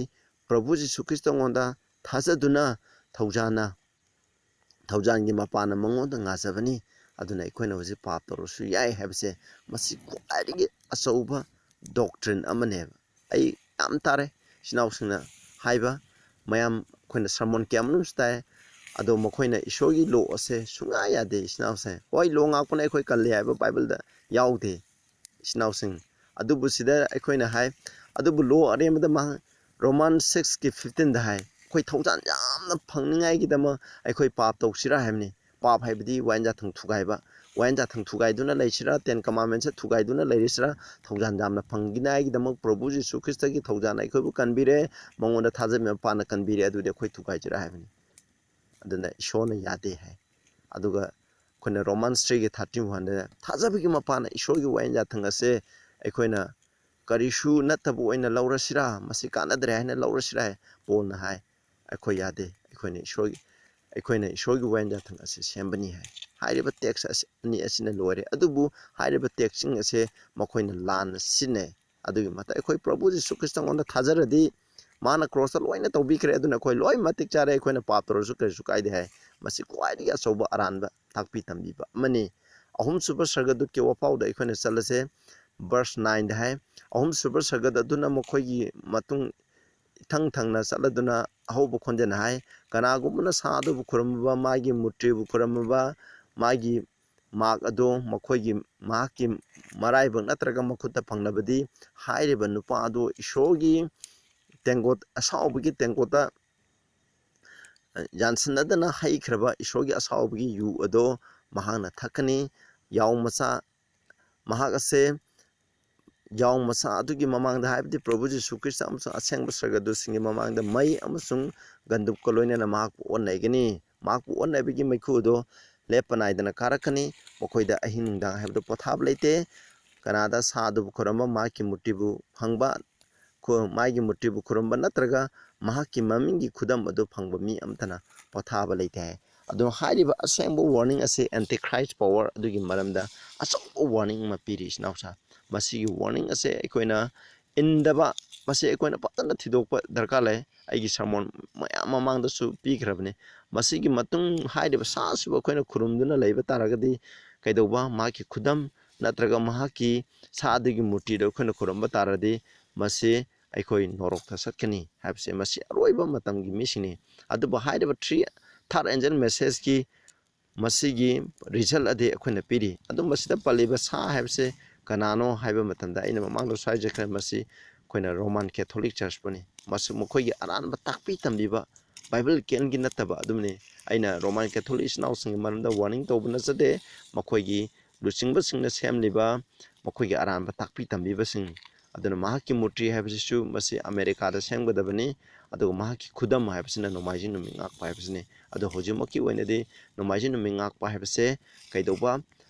ꯄ꯭ꯔꯚꯨ ꯖꯤꯁꯨ ꯈ꯭ꯔꯤꯁꯇꯉꯣꯟꯗ ꯊꯥꯖꯗꯨꯅ ꯊꯧꯖꯥꯅ, ꯊꯧꯖꯥꯟꯒꯤ ꯃꯄꯥꯟꯅ ꯃꯉꯣꯟꯗ ꯉꯥꯖꯕꯅꯤ꯫ ꯑꯗꯨꯅ ꯑꯩꯈꯣꯏꯅ ꯍꯧꯖꯤꯛ ꯄꯥꯞ ꯇꯧꯔꯁꯨ ꯌꯥꯏ ꯍꯥꯏꯕꯁꯦ, ꯃꯁꯤ ꯈ꯭ꯋꯥꯏꯗꯒꯤ ꯑꯆꯧꯕ doctrine ꯑꯃꯅꯦꯕ꯫ ꯑꯩ ꯌꯥꯝ ꯇꯥꯔꯦ ꯏꯆꯤꯟ ꯏꯅꯥꯎꯁꯤꯡꯅ ꯍꯥꯏꯕ, ꯃꯌꯥꯝ ꯑꯩꯈꯣꯏꯅ sermon ꯀꯌꯥ ꯑꯃꯁꯨ ꯇꯥꯏ꯫ ꯑꯗꯣ ꯃꯈꯣꯏꯅ ꯏꯁꯣꯔꯒꯤ ꯂꯣ ꯑꯁꯦ ꯁꯨꯡꯌꯥ ꯌꯥꯗꯦ ꯏꯆꯤꯟ ꯏꯅꯥꯎꯁꯦ꯫ ꯍꯣꯏ, ꯂꯣ ꯉꯥꯛꯄꯅ ꯑꯩꯈꯣꯏ ꯀꯜꯂꯤ ꯍꯥꯏꯕ ꯕꯥꯏꯕꯜꯗ ꯌꯥꯎꯗꯦ ꯏꯆꯤꯟ ꯏꯅꯥꯎꯁꯤꯡ꯫ ꯑꯗꯨꯕꯨ ꯁꯤꯗ ꯑꯩꯈꯣꯏꯅ ꯍꯥꯏ, ꯑꯗꯨꯕꯨ ꯂꯣ ꯑꯔꯦꯝꯕꯗ ꯃꯥ-, ꯔꯣꯃꯥꯟ six ꯀꯤ fifteen ꯗ ꯍꯥꯏ, ꯑꯩꯈꯣꯏ ꯊꯧꯖꯥꯟ ꯌꯥꯝꯅ ꯐꯪꯅꯤꯡꯉꯥꯏꯒꯤꯗꯃꯛ ꯑꯩꯈꯣꯏ ꯄꯥꯞ ꯇꯧꯁꯤꯔꯥ ꯍꯥꯏꯕꯅꯤ꯫ ꯄꯥꯞ ꯍꯥꯏꯕꯗꯤ ꯋꯥꯌꯦꯟ ꯌꯥꯊꯪ ꯊꯨꯒꯥꯏꯕ꯫ ꯋꯥꯌꯦꯟ ꯌꯥꯊꯪ ꯊꯨꯒꯥꯏꯗꯨꯅ ꯂꯩꯁꯤꯔꯥ, Ten Commandments ꯊꯨꯒꯥꯏꯗꯨꯅ ꯂꯩꯔꯤꯁꯤꯔꯥ, ꯊꯧꯖꯥꯟ ꯌꯥꯝꯅ ꯐꯪꯅꯤꯡꯉꯥꯏꯒꯤꯗꯃꯛ ꯄ꯭ꯔꯚꯨ ꯖꯤꯁꯨ ꯈ꯭ꯔꯤꯁꯇꯒꯤ ꯊꯧꯖꯥꯟ ꯑꯩꯈꯣꯏꯕꯨ ꯀꯟꯕꯤꯔꯦ, ꯃꯉꯣꯟꯗ ꯊꯥꯖꯕ ꯃꯄꯥꯟꯅ ꯀꯟꯕꯤꯔꯦ, ꯑꯗꯨꯗꯤ ꯑꯩꯈꯣꯏ ꯊꯨꯒꯥꯏꯁꯤꯔꯥ ꯍꯥꯏꯕꯅꯤ꯫ ꯑꯗꯨꯅ ꯏꯁꯣꯔꯅ ꯌꯥꯗꯦ ꯍꯥꯏ꯫ ꯑꯗꯨꯒ ꯑꯩꯈꯣꯏꯅ Romans three ꯒꯤ thirty one ꯗ, "ꯊꯥꯖꯕꯒꯤ ꯃꯄꯥꯟꯅ ꯏꯁꯣꯔꯒꯤ ꯋꯥꯌꯦꯟ ꯌꯥꯊꯪ ꯑꯁꯦ ꯑꯩꯈꯣꯏꯅ ꯀꯔꯤꯁꯨ ꯅꯠꯇꯕ ꯑꯣꯏꯅ ꯂꯧꯔꯁꯤꯔꯥ, ꯃꯁꯤ ꯀꯥꯟꯅꯗ꯭ꯔꯦ ꯍꯥꯏꯅ ꯂꯧꯔꯁꯤꯔꯥ?" ꯍꯥꯏ ꯄꯣꯜꯅ ꯍꯥꯏ꯫ ꯑꯩꯈꯣꯏ ꯌꯥꯗꯦ꯫ ꯑꯩꯈꯣꯏꯅ ꯏꯁꯣꯔꯒꯤ, ꯑꯩꯈꯣꯏꯅ ꯏꯁꯣꯔꯒꯤ ꯋꯥꯌꯦꯟ ꯌꯥꯊꯪ ꯑꯁꯤ ꯁꯦꯝꯕꯅꯤ ꯍꯥꯏ꯫ ꯍꯥꯏꯔꯤꯕ text ꯑꯁꯤ, ꯑꯅꯤ ꯑꯁꯤꯅ ꯂꯣꯏꯔꯦ꯫ ꯑꯗꯨꯕꯨ ꯍꯥꯏꯔꯤꯕ text ꯁꯤꯡ ꯑꯁꯦ ꯃꯈꯣꯏꯅ ꯂꯥꯟꯅ ꯁꯤꯖꯤꯟꯅꯩ꯫ ꯑꯗꯨꯒꯤ ꯃꯊꯛ ꯑꯩꯈꯣꯏ ꯄ꯭ꯔꯚꯨ ꯖꯤꯁꯨ ꯈ꯭ꯔꯤꯁꯇꯉꯣꯟꯗ ꯊꯥꯖꯔꯗꯤ, ꯃꯥꯅ cross ꯇ ꯂꯣꯏꯅ ꯇꯧꯕꯤꯈ꯭ꯔꯦ, ꯑꯗꯨꯅ ꯑꯩꯈꯣꯏ ꯂꯣꯏ ꯃꯇꯤꯛ ꯆꯥꯔꯦ, ꯑꯩꯈꯣꯏꯅ ꯄꯥꯞ ꯇꯧꯔꯁꯨ ꯀꯔꯤꯁꯨ ꯀꯥꯏꯗꯦ ꯍꯥꯏ꯫ ꯃꯁꯤ ꯈ꯭ꯋꯥꯏꯗꯒꯤ ꯑꯆꯧꯕ ꯑꯔꯥꯟꯕ ꯇꯥꯛꯄꯤ ꯇꯝꯕꯤꯕ ꯑꯃꯅꯤ꯫ ꯑꯍꯨꯝꯁꯨꯕ ꯁꯔꯒꯗꯨꯠꯀꯤ ꯋꯥꯄꯥꯎꯗ ꯑꯩꯈꯣꯏꯅ ꯆꯠꯂꯁꯦ, verse nine ꯗ ꯍꯥꯏ, "ꯑꯍꯨꯝꯁꯨꯕ ꯁꯔꯒꯗ ꯑꯗꯨꯅ ꯃꯈꯣꯏꯒꯤ ꯃꯇꯨꯡ ꯏꯊꯪ ꯊꯪꯅ ꯆꯠꯂꯗꯨꯅ ꯑꯍꯧꯕ ꯈꯣꯟꯖꯦꯜ ꯍꯥꯏ, ꯀꯅꯥꯒꯨꯝꯕꯅ ꯁꯥ ꯑꯗꯨꯕꯨ ꯈꯨꯔꯨꯝꯃꯕ, ꯃꯥꯒꯤ ꯃꯨꯔꯇꯤꯕꯨ ꯈꯨꯔꯨꯝꯃꯕ, ꯃꯥꯒꯤ ꯃꯥꯛ ꯑꯗꯨ ꯃꯈꯣꯏꯒꯤ, ꯃꯍꯥꯛꯀꯤ ꯃꯔꯥꯏꯕꯛ ꯅꯠꯇ꯭ꯔꯒ ꯃꯈꯨꯠꯇ ꯐꯪꯂꯕꯗꯤ, ꯍꯥꯏꯔꯤꯕ ꯅꯨꯄꯥ ꯑꯗꯨ ꯏꯁꯣꯔꯒꯤ ꯇꯦꯡꯀꯣꯠ, ꯑꯁꯥꯎꯕꯒꯤ ꯇꯦꯡꯀꯣꯠꯇ ꯌꯥꯟꯁꯤꯟꯅꯗꯅ ꯍꯩꯈ꯭ꯔꯕ ꯏꯁꯣꯔꯒꯤ ꯑꯁꯥꯎꯕꯒꯤ ꯌꯨ ꯑꯗꯣ ꯃꯍꯥꯛꯅ ꯊꯛꯀꯅꯤ꯫ ꯌꯥꯎ ꯃꯆꯥ, ꯃꯍꯥꯛ ꯑꯁꯦ ꯌꯥꯎ ꯃꯁꯥ ꯑꯗꯨꯒꯤ ꯃꯃꯥꯡꯗ, ꯍꯥꯏꯕꯗꯤ ꯄ꯭ꯔꯚꯨ ꯖꯤꯁꯨ ꯈ꯭ꯔꯤꯁꯇ ꯑꯃꯁꯨꯡ ꯑꯁꯦꯡꯕ ꯁꯔꯒꯗꯨꯁꯤꯡꯒꯤ ꯃꯃꯥꯡꯗ ꯃꯩ ꯑꯃꯁꯨꯡ ꯒꯟꯗꯨꯞꯀ ꯂꯣꯏꯅꯅ ꯃꯍꯥꯛꯄꯨ ꯑꯣꯟꯅꯒꯅꯤ꯫ ꯃꯍꯥꯛꯄꯨ ꯑꯣꯟꯅꯕꯒꯤ ꯃꯩꯈꯨ ꯑꯗꯨ ꯂꯦꯞꯄ ꯅꯥꯏꯗꯅ ꯀꯥꯔꯛꯀꯅꯤ꯫ ꯃꯈꯣꯏꯗ ꯑꯍꯤꯡ ꯅꯨꯡꯗꯥꯡ ꯍꯥꯏꯕꯗꯨ ꯄꯣꯊꯥꯕ ꯂꯩꯇꯦ꯫ ꯀꯅꯥꯗ ꯁꯥ ꯑꯗꯨꯕꯨ ꯈꯨꯔꯨꯝꯕ, ꯃꯍꯥꯛꯀꯤ ꯃꯨꯔꯇꯤꯕꯨ ꯐꯪꯕ, ꯈꯨ-, ꯃꯥꯒꯤ ꯃꯨꯔꯇꯤꯕꯨ ꯈꯨꯔꯨꯝꯕ ꯅꯠꯇ꯭ꯔꯒ ꯃꯍꯥꯛꯀꯤ ꯃꯃꯤꯡꯒꯤ ꯈꯨꯗꯝ ꯑꯗꯨ ꯐꯪꯕ ꯃꯤ ꯑꯃꯠꯇꯅ ꯄꯣꯊꯥꯕ ꯂꯩꯇꯦ ꯍꯥꯏ꯫ ꯑꯗꯨꯅ ꯍꯥꯏꯔꯤꯕ ꯑꯁꯦꯡꯕ warning ꯑꯁꯤ Antichrist power ꯑꯗꯨꯒꯤ ꯃꯔꯝꯗ ꯑꯆꯧꯕ warning ꯑꯃ ꯄꯤꯔꯤ, ꯏꯆꯤꯟ ꯏꯅꯥꯎꯁꯥ꯫ ꯃꯁꯤꯒꯤ warning ꯑꯁꯦ ꯑꯩꯈꯣꯏꯅ ꯏꯟꯗꯕ, ꯃꯁꯤ ꯑꯩꯈꯣꯏꯅ ꯐꯖꯅ ꯊꯤꯗꯣꯛꯄ ꯗꯔꯀꯥꯔ ꯂꯩ꯫ ꯑꯩꯒꯤ sermon ꯃꯌꯥꯝ ꯃꯃꯥꯡꯗꯁꯨ ꯄꯤꯈ꯭ꯔꯕꯅꯤ꯫ ꯃꯁꯤꯒꯤ ꯃꯇꯨꯡ ꯍꯥꯏꯔꯤꯕ ꯁꯥ ꯑꯁꯤꯕꯨ ꯑꯩꯈꯣꯏꯅ ꯈꯨꯔꯨꯝꯗꯨꯅ ꯂꯩꯕ ꯇꯥꯔꯒꯗꯤ ꯀꯩꯗꯧꯕ? ꯃꯍꯥꯛꯀꯤ ꯈꯨꯗꯝ ꯅꯠꯇ꯭ꯔꯒ ꯃꯍꯥꯛꯀꯤ ꯁꯥ ꯑꯗꯨꯒꯤ ꯃꯨꯔꯇꯤꯗ ꯑꯩꯈꯣꯏꯅ ꯈꯨꯔꯨꯝꯕ ꯇꯥꯔꯗꯤ ꯃꯁꯤ ꯑꯩꯈꯣꯏ ꯅꯣꯔꯣꯛꯇ ꯆꯠꯀꯅꯤ ꯍꯥꯏꯕꯁꯦ, ꯃꯁꯤ ꯑꯔꯣꯏꯕ ꯃꯇꯝꯒꯤ ꯃꯤꯁꯤꯡꯅꯤ꯫ ꯑꯗꯨꯕꯨ ꯍꯥꯏꯔꯤꯕ three, third angel messageꯀꯤ ꯃꯁꯤꯒꯤ result ꯑꯗꯤ ꯑꯩꯈꯣꯏꯅ ꯄꯤꯔꯤ꯫ ꯑꯗꯨ ꯃꯁꯤꯗ ꯄꯜꯂꯤꯕ ꯁꯥ ꯍꯥꯏꯕꯁꯦ ꯀꯅꯥꯅꯣ ꯍꯥꯏꯕ ꯃꯇꯝꯗ, ꯑꯩꯅ ꯃꯃꯥꯡꯗꯁꯨ ꯍꯥꯏꯖꯈ꯭ꯔꯦ, ꯃꯁꯤ ꯑꯩꯈꯣꯏꯅ Roman Catholic Churchꯄꯨꯅꯤ꯫ ꯃꯁꯤ ꯃꯈꯣꯏꯒꯤ ꯑꯔꯥꯟꯕ ꯇꯥꯛꯄꯤ ꯇꯝꯕꯤꯕ, Bible ꯀꯦꯟꯒꯤ ꯅꯠꯇꯕ ꯑꯗꯨꯝꯅꯤ꯫ ꯑꯩꯅ Roman Catholic ꯏꯆꯤꯟ ꯏꯅꯥꯎꯁꯤꯡꯒꯤ ꯃꯔꯝꯗ warning ꯇꯧꯕ ꯅꯠꯆꯗꯦ꯫ ꯃꯈꯣꯏꯒꯤ ꯂꯨꯆꯤꯡꯕꯁꯤꯡꯅ ꯁꯦꯝꯂꯤꯕ ꯃꯈꯣꯏꯒꯤ ꯑꯔꯥꯟꯕ ꯇꯥꯛꯄꯤ ꯇꯝꯕꯤꯕꯁꯤꯡ꯫ ꯑꯗꯨꯅ ꯃꯍꯥꯛꯀꯤ ꯃꯨꯔꯇꯤ ꯍꯥꯏꯕꯁꯤꯁꯨ ꯃꯁꯤ ꯑꯃꯦꯔꯤꯀꯥꯗ ꯁꯦꯝꯒꯗꯕꯅꯤ, ꯑꯗꯨꯒ ꯃꯍꯥꯛꯀꯤ ꯈꯨꯗꯝ ꯍꯥꯏꯕꯁꯤꯅ ꯅꯣꯡꯃꯥꯏꯖꯤꯡ ꯅꯨꯃꯤꯠ ꯉꯥꯛꯄ ꯍꯥꯏꯕꯁꯤꯅꯤ꯫ ꯑꯗꯣ ꯍꯧꯖꯤꯛꯃꯛꯀꯤ ꯑꯣꯏꯅꯗꯤ ꯅꯣꯡꯃꯥꯏꯖꯤꯡ ꯅꯨꯃꯤꯠ ꯉꯥꯛꯄ ꯍꯥꯏꯕꯁꯦ ꯀꯩꯗꯧꯕ?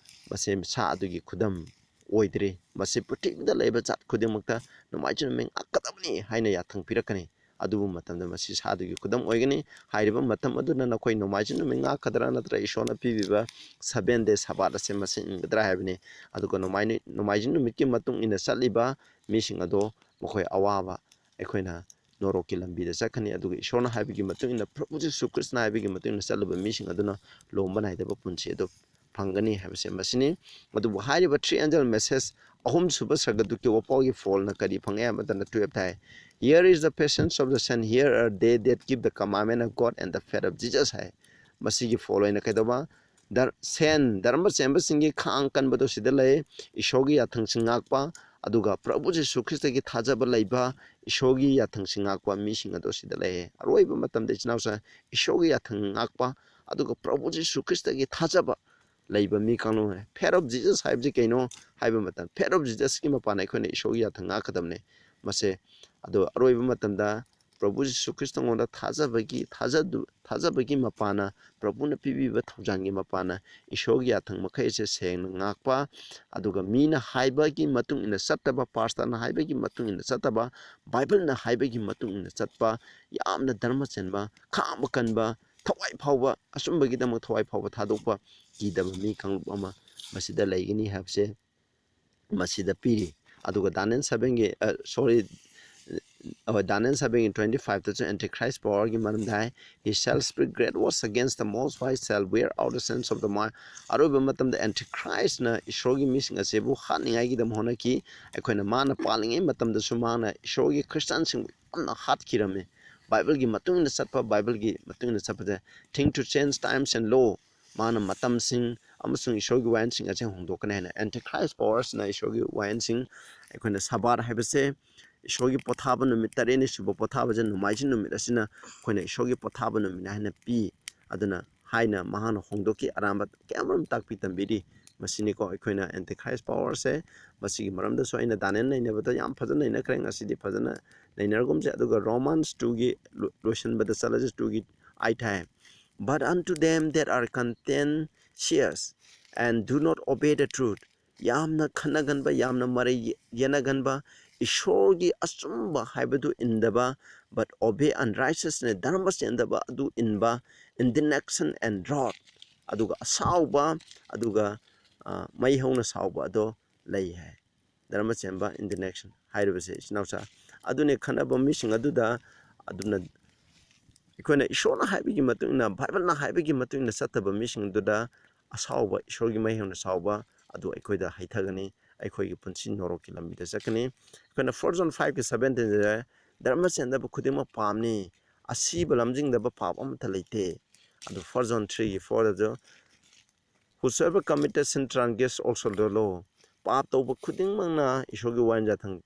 ꯃꯁꯤ ꯁꯥ ꯑꯗꯨꯒꯤ ꯈꯨꯗꯝ ꯑꯣꯏꯗ꯭ꯔꯤ꯫ ꯃꯁꯤ ꯄ꯭ꯔꯤꯊꯤꯕꯤꯗ ꯂꯩꯕ ꯖꯥꯠ ꯈꯨꯗꯤꯡꯃꯛꯇ ꯅꯣꯡꯃꯥꯏꯖꯤꯡ ꯅꯨꯃꯤꯠ ꯉꯥꯛꯀꯗꯕꯅꯤ ꯍꯥꯏꯅ ꯌꯥꯊꯪ ꯄꯤꯔꯛꯀꯅꯤ꯫ ꯑꯗꯨꯕꯨ ꯃꯇꯝꯗ ꯃꯁꯤ ꯁꯥ ꯑꯗꯨꯒꯤ ꯈꯨꯗꯝ ꯑꯣꯏꯒꯅꯤ꯫ ꯍꯥꯏꯔꯤꯕ ꯃꯇꯝ ꯑꯗꯨꯅ ꯅꯈꯣꯏ ꯅꯣꯡꯃꯥꯏꯖꯤꯡ ꯅꯨꯃꯤꯠ ꯉꯥꯛꯀꯗ꯭ꯔꯥ, ꯅꯠꯇ꯭ꯔꯒ ꯏꯁꯣꯔꯅ ꯄꯤꯕꯤꯕ seven day Sabbath ꯑꯁꯦ ꯃꯁꯤ ꯏꯟꯒꯗ꯭ꯔꯥ ꯍꯥꯏꯕꯅꯤ꯫ ꯑꯗꯨꯒ ꯅꯣꯡꯃꯥꯏ-, ꯅꯣꯡꯃꯥꯏꯖꯤꯡ ꯅꯨꯃꯤꯠꯀꯤ ꯃꯇꯨꯡ ꯏꯟꯅ ꯆꯠꯂꯤꯕ ꯃꯤꯁꯤꯡ ꯑꯗꯣ ꯃꯈꯣꯏ ꯑꯋꯥꯕ, ꯑꯩꯈꯣꯏꯅ ꯅꯣꯔꯣꯛꯀꯤ ꯂꯝꯕꯤꯗ ꯆꯠꯀꯅꯤ꯫ ꯑꯗꯨꯒ ꯏꯁꯣꯔꯅ ꯍꯥꯏꯕꯒꯤ ꯃꯇꯨꯡ ꯏꯟꯅ, ꯄ꯭ꯔꯚꯨ ꯖꯤꯁꯨ ꯈ꯭ꯔꯤꯁꯇꯅ ꯍꯥꯏꯕꯒꯤ ꯃꯇꯨꯡ ꯏꯟꯅ ꯆꯠꯂꯕ ꯃꯤꯁꯤꯡ ꯑꯗꯨꯅ ꯂꯣꯝꯕ ꯅꯥꯏꯗꯕ ꯄꯨꯟꯁꯤ ꯑꯗꯨ ꯐꯪꯒꯅꯤ ꯍꯥꯏꯕꯁꯦ ꯃꯁꯤꯅꯤ꯫ ꯑꯗꯨꯕꯨ ꯍꯥꯏꯔꯤꯕ three angel message, ꯑꯍꯨꯝꯁꯨꯕ ꯁꯔꯒꯗꯨꯀꯤ ꯋꯥꯄꯥꯎꯒꯤ ꯐꯣꯜꯅ ꯀꯔꯤ ꯐꯪꯉꯦ ꯍꯥꯏꯕ ꯃꯇꯝꯗ twelve high, "Here is the patience of the saint, here are they that keep the commandment of God and the faith of Jesus" ꯍꯥꯏ꯫ ꯃꯁꯤꯒꯤ ꯐꯣꯜ ꯑꯣꯏꯅ ꯀꯩꯗꯧꯕ? ꯗꯔ-, ꯁꯦꯟ, ꯙꯔꯃ ꯆꯦꯟꯕꯁꯤꯡꯒꯤ ꯈꯥꯡ ꯀꯟꯕꯗꯣ ꯁꯤꯗ ꯂꯩ꯫ ꯏꯁꯣꯔꯒꯤ ꯌꯥꯊꯪꯁꯤꯡ ꯉꯥꯛꯄ, ꯑꯗꯨꯒ ꯄ꯭ꯔꯚꯨ ꯖꯤꯁꯨ ꯈ꯭ꯔꯤꯁꯇꯒꯤ ꯊꯥꯖꯕ ꯂꯩꯕ, ꯏꯁꯣꯔꯒꯤ ꯌꯥꯊꯪꯁꯤꯡ ꯉꯥꯛꯄ ꯃꯤꯁꯤꯡ ꯑꯗꯣ ꯁꯤꯗ ꯂꯩ꯫ ꯑꯔꯣꯏꯕ ꯃꯇꯝꯗ ꯏꯆꯤꯟ ꯏꯅꯥꯎꯁꯤꯡ, ꯏꯁꯣꯔꯒꯤ ꯌꯥꯊꯪ ꯉꯥꯛꯄ, ꯑꯗꯨꯒ ꯄ꯭ꯔꯚꯨ ꯖꯤꯁꯨ ꯈ꯭ꯔꯤꯁꯇꯒꯤ ꯊꯥꯖꯕ, ꯂꯩꯕ ꯃꯤ ꯀꯥꯡꯂꯨꯞ꯫ Faith of Jesus ꯍꯥꯏꯕꯁꯤ ꯀꯩꯅꯣ ꯍꯥꯏꯕ ꯃꯇꯝ, Faith of Jesusꯀꯤ ꯃꯄꯥꯟꯅ ꯑꯩꯈꯣꯏꯅ ꯏꯁꯣꯔꯒꯤ ꯌꯥꯊꯪ ꯉꯥꯛꯀꯗꯕꯅꯦ꯫ ꯃꯁꯦ ꯑꯗꯣ ꯑꯔꯣꯏꯕ ꯃꯇꯝꯗ ꯄ꯭ꯔꯚꯨ ꯖꯤꯁꯨ ꯈ꯭ꯔꯤꯁꯇꯉꯣꯟꯗ ꯊꯥꯖꯕꯒꯤ, ꯊꯥꯖꯗꯨ-, ꯊꯥꯖꯕꯒꯤ ꯃꯄꯥꯟꯅ, ꯄ꯭ꯔꯚꯨꯅ ꯄꯤꯕꯤꯕ ꯊꯧꯖꯥꯜꯒꯤ ꯃꯄꯥꯟꯅ ꯏꯁꯣꯔꯒꯤ ꯌꯥꯊꯪ ꯃꯈꯩ ꯑꯁꯦ ꯁꯦꯡꯅ ꯉꯥꯛꯄ, ꯑꯗꯨꯒ ꯃꯤꯅ ꯍꯥꯏꯕꯒꯤ ꯃꯇꯨꯡ ꯏꯟꯅ ꯆꯠꯇꯕ, ꯄꯥꯁꯇꯔꯅ ꯍꯥꯏꯕꯒꯤ ꯃꯇꯨꯡ ꯏꯟꯅ ꯆꯠꯇꯕ, ꯕꯥꯏꯕꯜꯅ ꯍꯥꯏꯕꯒꯤ ꯃꯇꯨꯡ ꯏꯟꯅ ꯆꯠꯄ, ꯌꯥꯝꯅ ꯙꯔꯃ ꯆꯦꯟꯕ, ꯈꯥꯡꯕ ꯀꯟꯕ, ꯊꯋꯥꯏ ꯐꯥꯎꯕ, ꯑꯆꯨꯝꯕꯒꯤꯗꯃꯛ ꯊꯋꯥꯏ ꯐꯥꯎꯕ ꯊꯥꯗꯣꯛꯄ, ꯀꯤꯗꯕ ꯃꯤ ꯀꯥꯡꯂꯨꯞ ꯑꯃ ꯃꯁꯤꯗ ꯂꯩꯒꯅꯤ ꯍꯥꯏꯕꯁꯦ ꯃꯁꯤꯗ ꯄꯤꯔꯤ꯫ ꯑꯗꯨꯒ ꯗꯥꯅꯤꯌꯦꯜ ꯁꯚꯦꯟꯒꯤ, ꯑ, sorry, ꯑ, ꯗꯥꯅꯤꯌꯦꯜ ꯁꯚꯦꯟꯒꯤ twenty fiveꯇꯁꯨ Antichrist powerꯒꯤ ꯃꯔꯝꯗ ꯍꯥꯏ, "He shall speak great words against the Most High, shall wear out the saints of the Most." ꯑꯔꯣꯏꯕ ꯃꯇꯝꯗ Antichristꯅ ꯏꯁꯣꯔꯒꯤ ꯃꯤꯁꯤꯡ ꯑꯁꯤꯕꯨ ꯍꯥꯠꯅꯤꯡꯉꯥꯏꯒꯤꯗꯃꯛ ꯍꯣꯠꯅꯈꯤ꯫ ꯑꯩꯈꯣꯏꯅ ꯃꯥꯅ ꯄꯥꯜꯂꯤꯉꯩ ꯃꯇꯝꯗꯁꯨ ꯃꯥꯅ ꯏꯁꯣꯔꯒꯤ ꯈ꯭ꯔꯤꯁꯇꯥꯟꯁꯤꯡꯕꯨ ꯌꯥꯝꯅ ꯍꯥꯠꯈꯤꯔꯝꯃꯤ꯫ ꯕꯥꯏꯕꯜꯒꯤ ꯃꯇꯨꯡ ꯏꯟꯅ ꯆꯠꯄ, ꯕꯥꯏꯕꯜꯒꯤ ꯃꯇꯨꯡ ꯏꯟꯅ ꯆꯠꯄꯗ, "Think to change times and law." ꯃꯥꯅ ꯃꯇꯝꯁꯤꯡ ꯑꯃꯁꯨꯡ ꯏꯁꯣꯔꯒꯤ ꯋꯥꯌꯦꯜꯁꯤꯡ ꯑꯁꯦ ꯍꯣꯡꯗꯣꯛꯀꯅꯤ ꯍꯥꯏꯅ꯫ Antichrist powersꯅ ꯏꯁꯣꯔꯒꯤ ꯋꯥꯌꯦꯜꯁꯤꯡ, ꯑꯩꯈꯣꯏꯅ ꯁꯕꯥꯠ ꯍꯥꯏꯕꯁꯦ, ꯏꯁꯣꯔꯒꯤ ꯄꯣꯊꯥꯕ ꯅꯨꯃꯤꯠ, ꯇꯔꯦꯠꯅꯤ ꯁꯨꯕ ꯄꯣꯊꯥꯕꯁꯦ, ꯅꯣꯡꯃꯥꯏꯖꯤꯡ ꯅꯨꯃꯤꯠ ꯑꯁꯤꯅ ꯑꯩꯈꯣꯏꯅ ꯏꯁꯣꯔꯒꯤ ꯄꯣꯊꯥꯕ ꯅꯨꯃꯤꯠ ꯍꯥꯏꯅ ꯄꯤ꯫ ꯑꯗꯨꯅ ꯍꯥꯏꯅ ꯃꯍꯥꯛꯅ ꯍꯣꯡꯗꯣꯛꯈꯤ, ꯑꯔꯥꯟꯕ ꯀꯌꯥ ꯑꯃꯔꯣꯝ ꯇꯥꯛꯄꯤ ꯇꯝꯕꯤꯔꯤ꯫ ꯃꯁꯤꯅꯤꯀꯣ ꯑꯩꯈꯣꯏꯅ Antichrist powerꯁꯦ꯫ ꯃꯁꯤꯒꯤ ꯃꯔꯝꯗꯁꯨ ꯑꯩꯅ ꯗꯥꯅꯤꯌꯦꯜ ꯅꯩꯅꯕꯗ ꯌꯥꯝ ꯐꯖꯅ ꯅꯩꯅꯈ꯭ꯔꯦ, ꯉꯁꯤꯗꯤ ꯐꯖꯅ ꯅꯩꯅꯔꯒꯨꯝꯁꯦ꯫ ꯑꯗꯨꯒ Romans twoꯒꯤ ꯂꯣ-, ꯂꯣꯏꯁꯤꯟꯕꯗ ꯆꯠꯂꯁꯤ, twoꯒꯤ eight high, "But unto them that are contentious and do not obey the truth," ꯌꯥꯝꯅ ꯈꯠꯅꯒꯟꯕ, ꯌꯥꯝꯅ ꯃꯔꯩ ꯌꯦ-, ꯌꯦꯠꯅꯒꯟꯕ, ꯏꯁꯣꯔꯒꯤ ꯑꯆꯨꯝꯕ ꯍꯥꯏꯕꯗꯨ ꯏꯟꯗꯕ, "but obey unrighteousness," ꯙꯔꯃ ꯆꯦꯟꯗꯕ ꯑꯗꯨ ꯏꯟꯕ, "indignation and wrath," ꯑꯗꯨꯒ ꯑꯁꯥꯎꯕ, ꯑꯗꯨꯒ, ꯑ, ꯃꯩ ꯍꯧꯅ ꯁꯥꯎꯕ ꯑꯗꯣ ꯂꯩ ꯍꯥꯏ꯫ ꯙꯔꯃ ꯆꯦꯟꯕ, indignation ꯍꯥꯏꯔꯤꯕꯁꯦ, ꯏꯆꯤꯟ ꯏꯅꯥꯎꯁꯥ꯫ ꯑꯗꯨꯅꯦ ꯈꯠꯅꯕ ꯃꯤꯁꯤꯡ ꯑꯗꯨꯗ, ꯑꯗꯨꯅ ꯑꯩꯈꯣꯏꯅ ꯏꯁꯣꯔꯅ ꯍꯥꯏꯕꯒꯤ ꯃꯇꯨꯡ ꯏꯟꯅ, ꯕꯥꯏꯕꯜꯅ ꯍꯥꯏꯕꯒꯤ ꯃꯇꯨꯡ ꯏꯟꯅ ꯆꯠꯇꯕ ꯃꯤꯁꯤꯡ ꯑꯗꯨꯗ ꯑꯁꯥꯎꯕ, ꯏꯁꯣꯔꯒꯤ ꯃꯩ ꯍꯧꯅ ꯁꯥꯎꯕ ꯑꯗꯨ ꯑꯩꯈꯣꯏꯗ ꯍꯩꯊꯒꯅꯤ, ꯑꯩꯈꯣꯏꯒꯤ ꯄꯨꯟꯁꯤ ꯅꯣꯔꯣꯛꯀꯤ ꯂꯝꯕꯤꯗ ꯆꯠꯀꯅꯤ꯫ ꯑꯩꯈꯣꯏꯅ First John fiveꯀꯤ seventeen ꯗ, "ꯙꯔꯃ ꯆꯦꯟꯗꯕ ꯈꯨꯗꯤꯡꯃꯛ ꯄꯥꯞꯅꯤ, ꯑꯁꯤꯕ ꯂꯝꯖꯤꯡꯗꯕ ꯄꯥꯞ ꯑꯃꯠꯇ ꯂꯩꯇꯦ"꯫ ꯑꯗꯨ First John threeꯒꯤ fourꯗꯁꯨ, "Whosoever committeth sin transgresseth also the law." ꯄꯥꯞ ꯇꯧꯕ ꯈꯨꯗꯤꯡꯃꯛꯅ ꯏꯁꯣꯔꯒꯤ ꯋꯥꯌꯦꯜ ꯌꯥꯊꯪ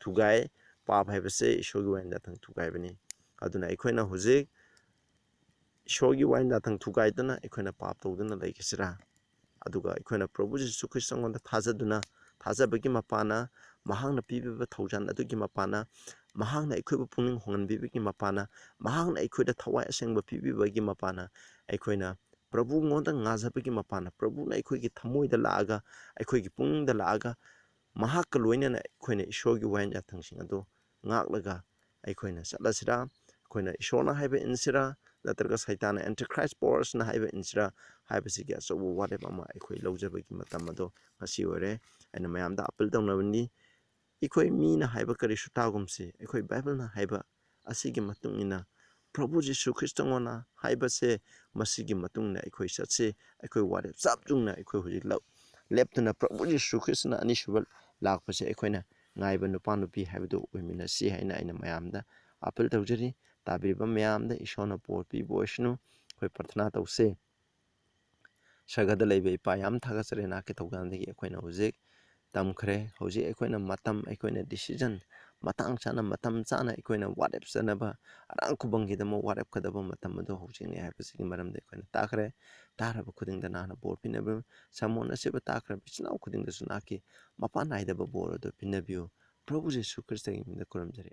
ꯊꯨꯒꯥꯏ꯫ ꯄꯥꯞ ꯍꯥꯏꯕꯁꯦ ꯏꯁꯣꯔꯒꯤ ꯋꯥꯌꯦꯜ ꯌꯥꯊꯪ ꯊꯨꯒꯥꯏꯕꯅꯤ꯫ ꯑꯗꯨꯅ ꯑꯩꯈꯣꯏꯅ ꯍꯧꯖꯤꯛ ꯏꯁꯣꯔꯒꯤ ꯋꯥꯌꯦꯜ ꯌꯥꯊꯪ ꯊꯨꯒꯥꯏꯗꯨꯅ ꯑꯩꯈꯣꯏꯅ ꯄꯥꯞ ꯇꯧꯗꯨꯅ ꯂꯩꯒꯁꯤꯔꯥ? ꯑꯗꯨꯒ ꯑꯩꯈꯣꯏꯅ ꯄ꯭ꯔꯚꯨ ꯖꯤꯁꯨ ꯈ꯭ꯔꯤꯁꯇꯉꯣꯟꯗ ꯊꯥꯖꯗꯨꯅ, ꯊꯥꯖꯕꯒꯤ ꯃꯄꯥꯟꯅ, ꯃꯍꯥꯛꯅ ꯄꯤꯕꯤꯕ ꯊꯧꯖꯥꯜ ꯑꯗꯨꯒꯤ ꯃꯄꯥꯟꯅ, ꯃꯍꯥꯛꯅ ꯑꯩꯈꯣꯏꯕꯨ ꯄꯨꯛꯅꯤꯡ ꯍꯣꯡꯍꯟꯕꯤꯕꯒꯤ ꯃꯄꯥꯟꯅ, ꯃꯍꯥꯛꯅ ꯑꯩꯈꯣꯏꯗ ꯊꯋꯥꯏ ꯑꯁꯦꯡꯕ ꯄꯤꯕꯤꯕꯒꯤ ꯃꯄꯥꯟꯅ, ꯑꯩꯈꯣꯏꯅ ꯄ꯭ꯔꯚꯨꯉꯣꯟꯗ ꯉꯥꯖꯕꯒꯤ ꯃꯄꯥꯟꯅ, ꯄ꯭ꯔꯚꯨꯅ ꯑꯩꯈꯣꯏꯒꯤ ꯊꯃꯣꯏꯗ ꯂꯥꯛꯑꯒ, ꯑꯩꯈꯣꯏꯒꯤ ꯄꯨꯛꯅꯤꯡꯗ ꯂꯥꯛꯑꯒ, ꯃꯍꯥꯛꯀ ꯂꯣꯏꯅꯅ ꯑꯩꯈꯣꯏꯅ ꯏꯁꯣꯔꯒꯤ ꯋꯥꯌꯦꯜ ꯌꯥꯊꯪꯁꯤꯡ ꯑꯗꯨ ꯉꯥꯛꯂꯒ ꯑꯩꯈꯣꯏꯅ ꯆꯠꯂꯁꯤꯔꯥ? ꯑꯩꯈꯣꯏꯅ ꯏꯁꯣꯔꯅ ꯍꯥꯏꯕ ꯏꯟꯁꯤꯔꯥ, ꯅꯠꯇ꯭ꯔꯒ ꯁꯩꯇꯥꯟꯅ, ꯑꯦꯟꯇꯤꯈ꯭ꯔꯥꯏꯁ ꯄꯥꯋꯔꯁꯅ ꯍꯥꯏꯕ ꯏꯟꯁꯤꯔꯥ ꯍꯥꯏꯕꯁꯤꯒꯤ ꯑꯆꯧꯕ ꯋꯥꯔꯦꯞ ꯑꯃ ꯑꯩꯈꯣꯏ ꯂꯧꯖꯕꯒꯤ ꯃꯇꯝ ꯑꯗꯣ ꯉꯁꯤ ꯑꯣꯏꯔꯦ꯫ ꯑꯩꯅ ꯃꯌꯥꯝꯗ ꯑꯄꯤꯜ ꯇꯧꯅꯕꯅꯤ, ꯑꯩꯈꯣꯏ ꯃꯤꯅ ꯍꯥꯏꯕ ꯀꯔꯤꯁꯨ ꯇꯥꯒꯨꯝꯁꯤ, ꯑꯩꯈꯣꯏ ꯕꯥꯏꯕꯜꯅ ꯍꯥꯏꯕ ꯑꯁꯤꯒꯤ ꯃꯇꯨꯡ ꯏꯟꯅ, ꯄ꯭ꯔꯚꯨ ꯖꯤꯁꯨ ꯈ꯭ꯔꯤꯁꯇꯉꯣꯟꯅ ꯍꯥꯏꯕꯁꯦ, ꯃꯁꯤꯒꯤ ꯃꯇꯨꯡ ꯏꯟꯅ ꯑꯩꯈꯣꯏ ꯆꯠꯁꯤ꯫ ꯑꯩꯈꯣꯏ ꯋꯥꯔꯦꯞ ꯆꯞ ꯌꯨꯡꯅ ꯑꯩꯈꯣꯏ ꯍꯧꯖꯤꯛ ꯂꯧ-, ꯂꯦꯞꯇꯨꯅ ꯄ꯭ꯔꯚꯨ ꯖꯤꯁꯨ ꯈ꯭ꯔꯤꯁꯇꯅ ꯑꯅꯤꯁꯨꯕ ꯂꯥꯛꯄꯁꯦ ꯑꯩꯈꯣꯏꯅ ꯉꯥꯏꯕ ꯅꯨꯄꯥ ꯅꯨꯄꯤ ꯍꯥꯏꯕꯗꯨ ꯑꯣꯏꯃꯤꯟꯅꯁꯤ ꯍꯥꯏꯅ ꯑꯩꯅ ꯃꯌꯥꯝꯗ ꯑꯄꯤꯜ ꯇꯧꯖꯔꯤ꯫ ꯇꯥꯕꯤꯔꯤꯕ ꯃꯌꯥꯝꯗ ꯏꯁꯣꯔꯅ ꯕꯣꯔ ꯄꯤꯕ ꯑꯣꯏꯁꯅꯨ꯫ ꯑꯩꯈꯣꯏ ꯄ꯭ꯔꯊꯅꯥ ꯇꯧꯁꯦ꯫ ꯁꯔꯒꯗ ꯂꯩꯕ ꯏꯄꯥ, ꯌꯥꯝ ꯊꯥꯒꯠꯆꯔꯤ ꯅꯍꯥꯛꯀꯤ ꯊꯧꯖꯥꯜꯗꯒꯤ ꯑꯩꯈꯣꯏꯅ ꯍꯧꯖꯤꯛ ꯇꯝꯈ꯭ꯔꯦ꯫ ꯍꯧꯖꯤꯛ ꯑꯩꯈꯣꯏꯅ ꯃꯇꯝ, ꯑꯩꯈꯣꯏꯅ decision ꯃꯇꯥꯡ ꯆꯥꯅ, ꯃꯇꯝ ꯆꯥꯅ ꯑꯩꯈꯣꯏꯅ ꯋꯥꯔꯦꯞꯆꯅꯕ, ꯑꯔꯥꯡ ꯈꯨꯕꯝꯒꯤꯗꯃꯛ ꯋꯥꯔꯦꯞꯀꯗꯕ ꯃꯇꯝ ꯑꯗꯨ ꯍꯧꯖꯤꯛꯅꯤ ꯍꯥꯏꯕꯁꯤꯒꯤ ꯃꯔꯝꯗ ꯑꯩꯈꯣꯏꯅ ꯇꯥꯈ꯭ꯔꯦ꯫ ꯇꯥꯔꯕ ꯈꯨꯗꯤꯡꯗ ꯅꯍꯥꯛꯅ ꯕꯣꯔ ꯄꯤꯅꯕꯤꯌꯨ꯫ Sermon ꯑꯁꯤꯕꯨ ꯇꯥꯈ꯭ꯔꯕ ꯏꯆꯤꯟ ꯏꯅꯥꯎ ꯈꯨꯗꯤꯡꯗꯁꯨ ꯅꯍꯥꯛꯀꯤ ꯃꯄꯥꯟ ꯅꯥꯏꯗꯕ ꯕꯣꯔ ꯑꯗꯨ ꯄꯤꯅꯕꯤꯌꯨ꯫ ꯄ꯭ꯔꯚꯨ ꯖꯤꯁꯨ ꯈ꯭ꯔꯤꯁꯇꯒꯤ ꯃꯤꯡꯗ ꯈꯨꯔꯨꯝꯖꯔꯤ꯫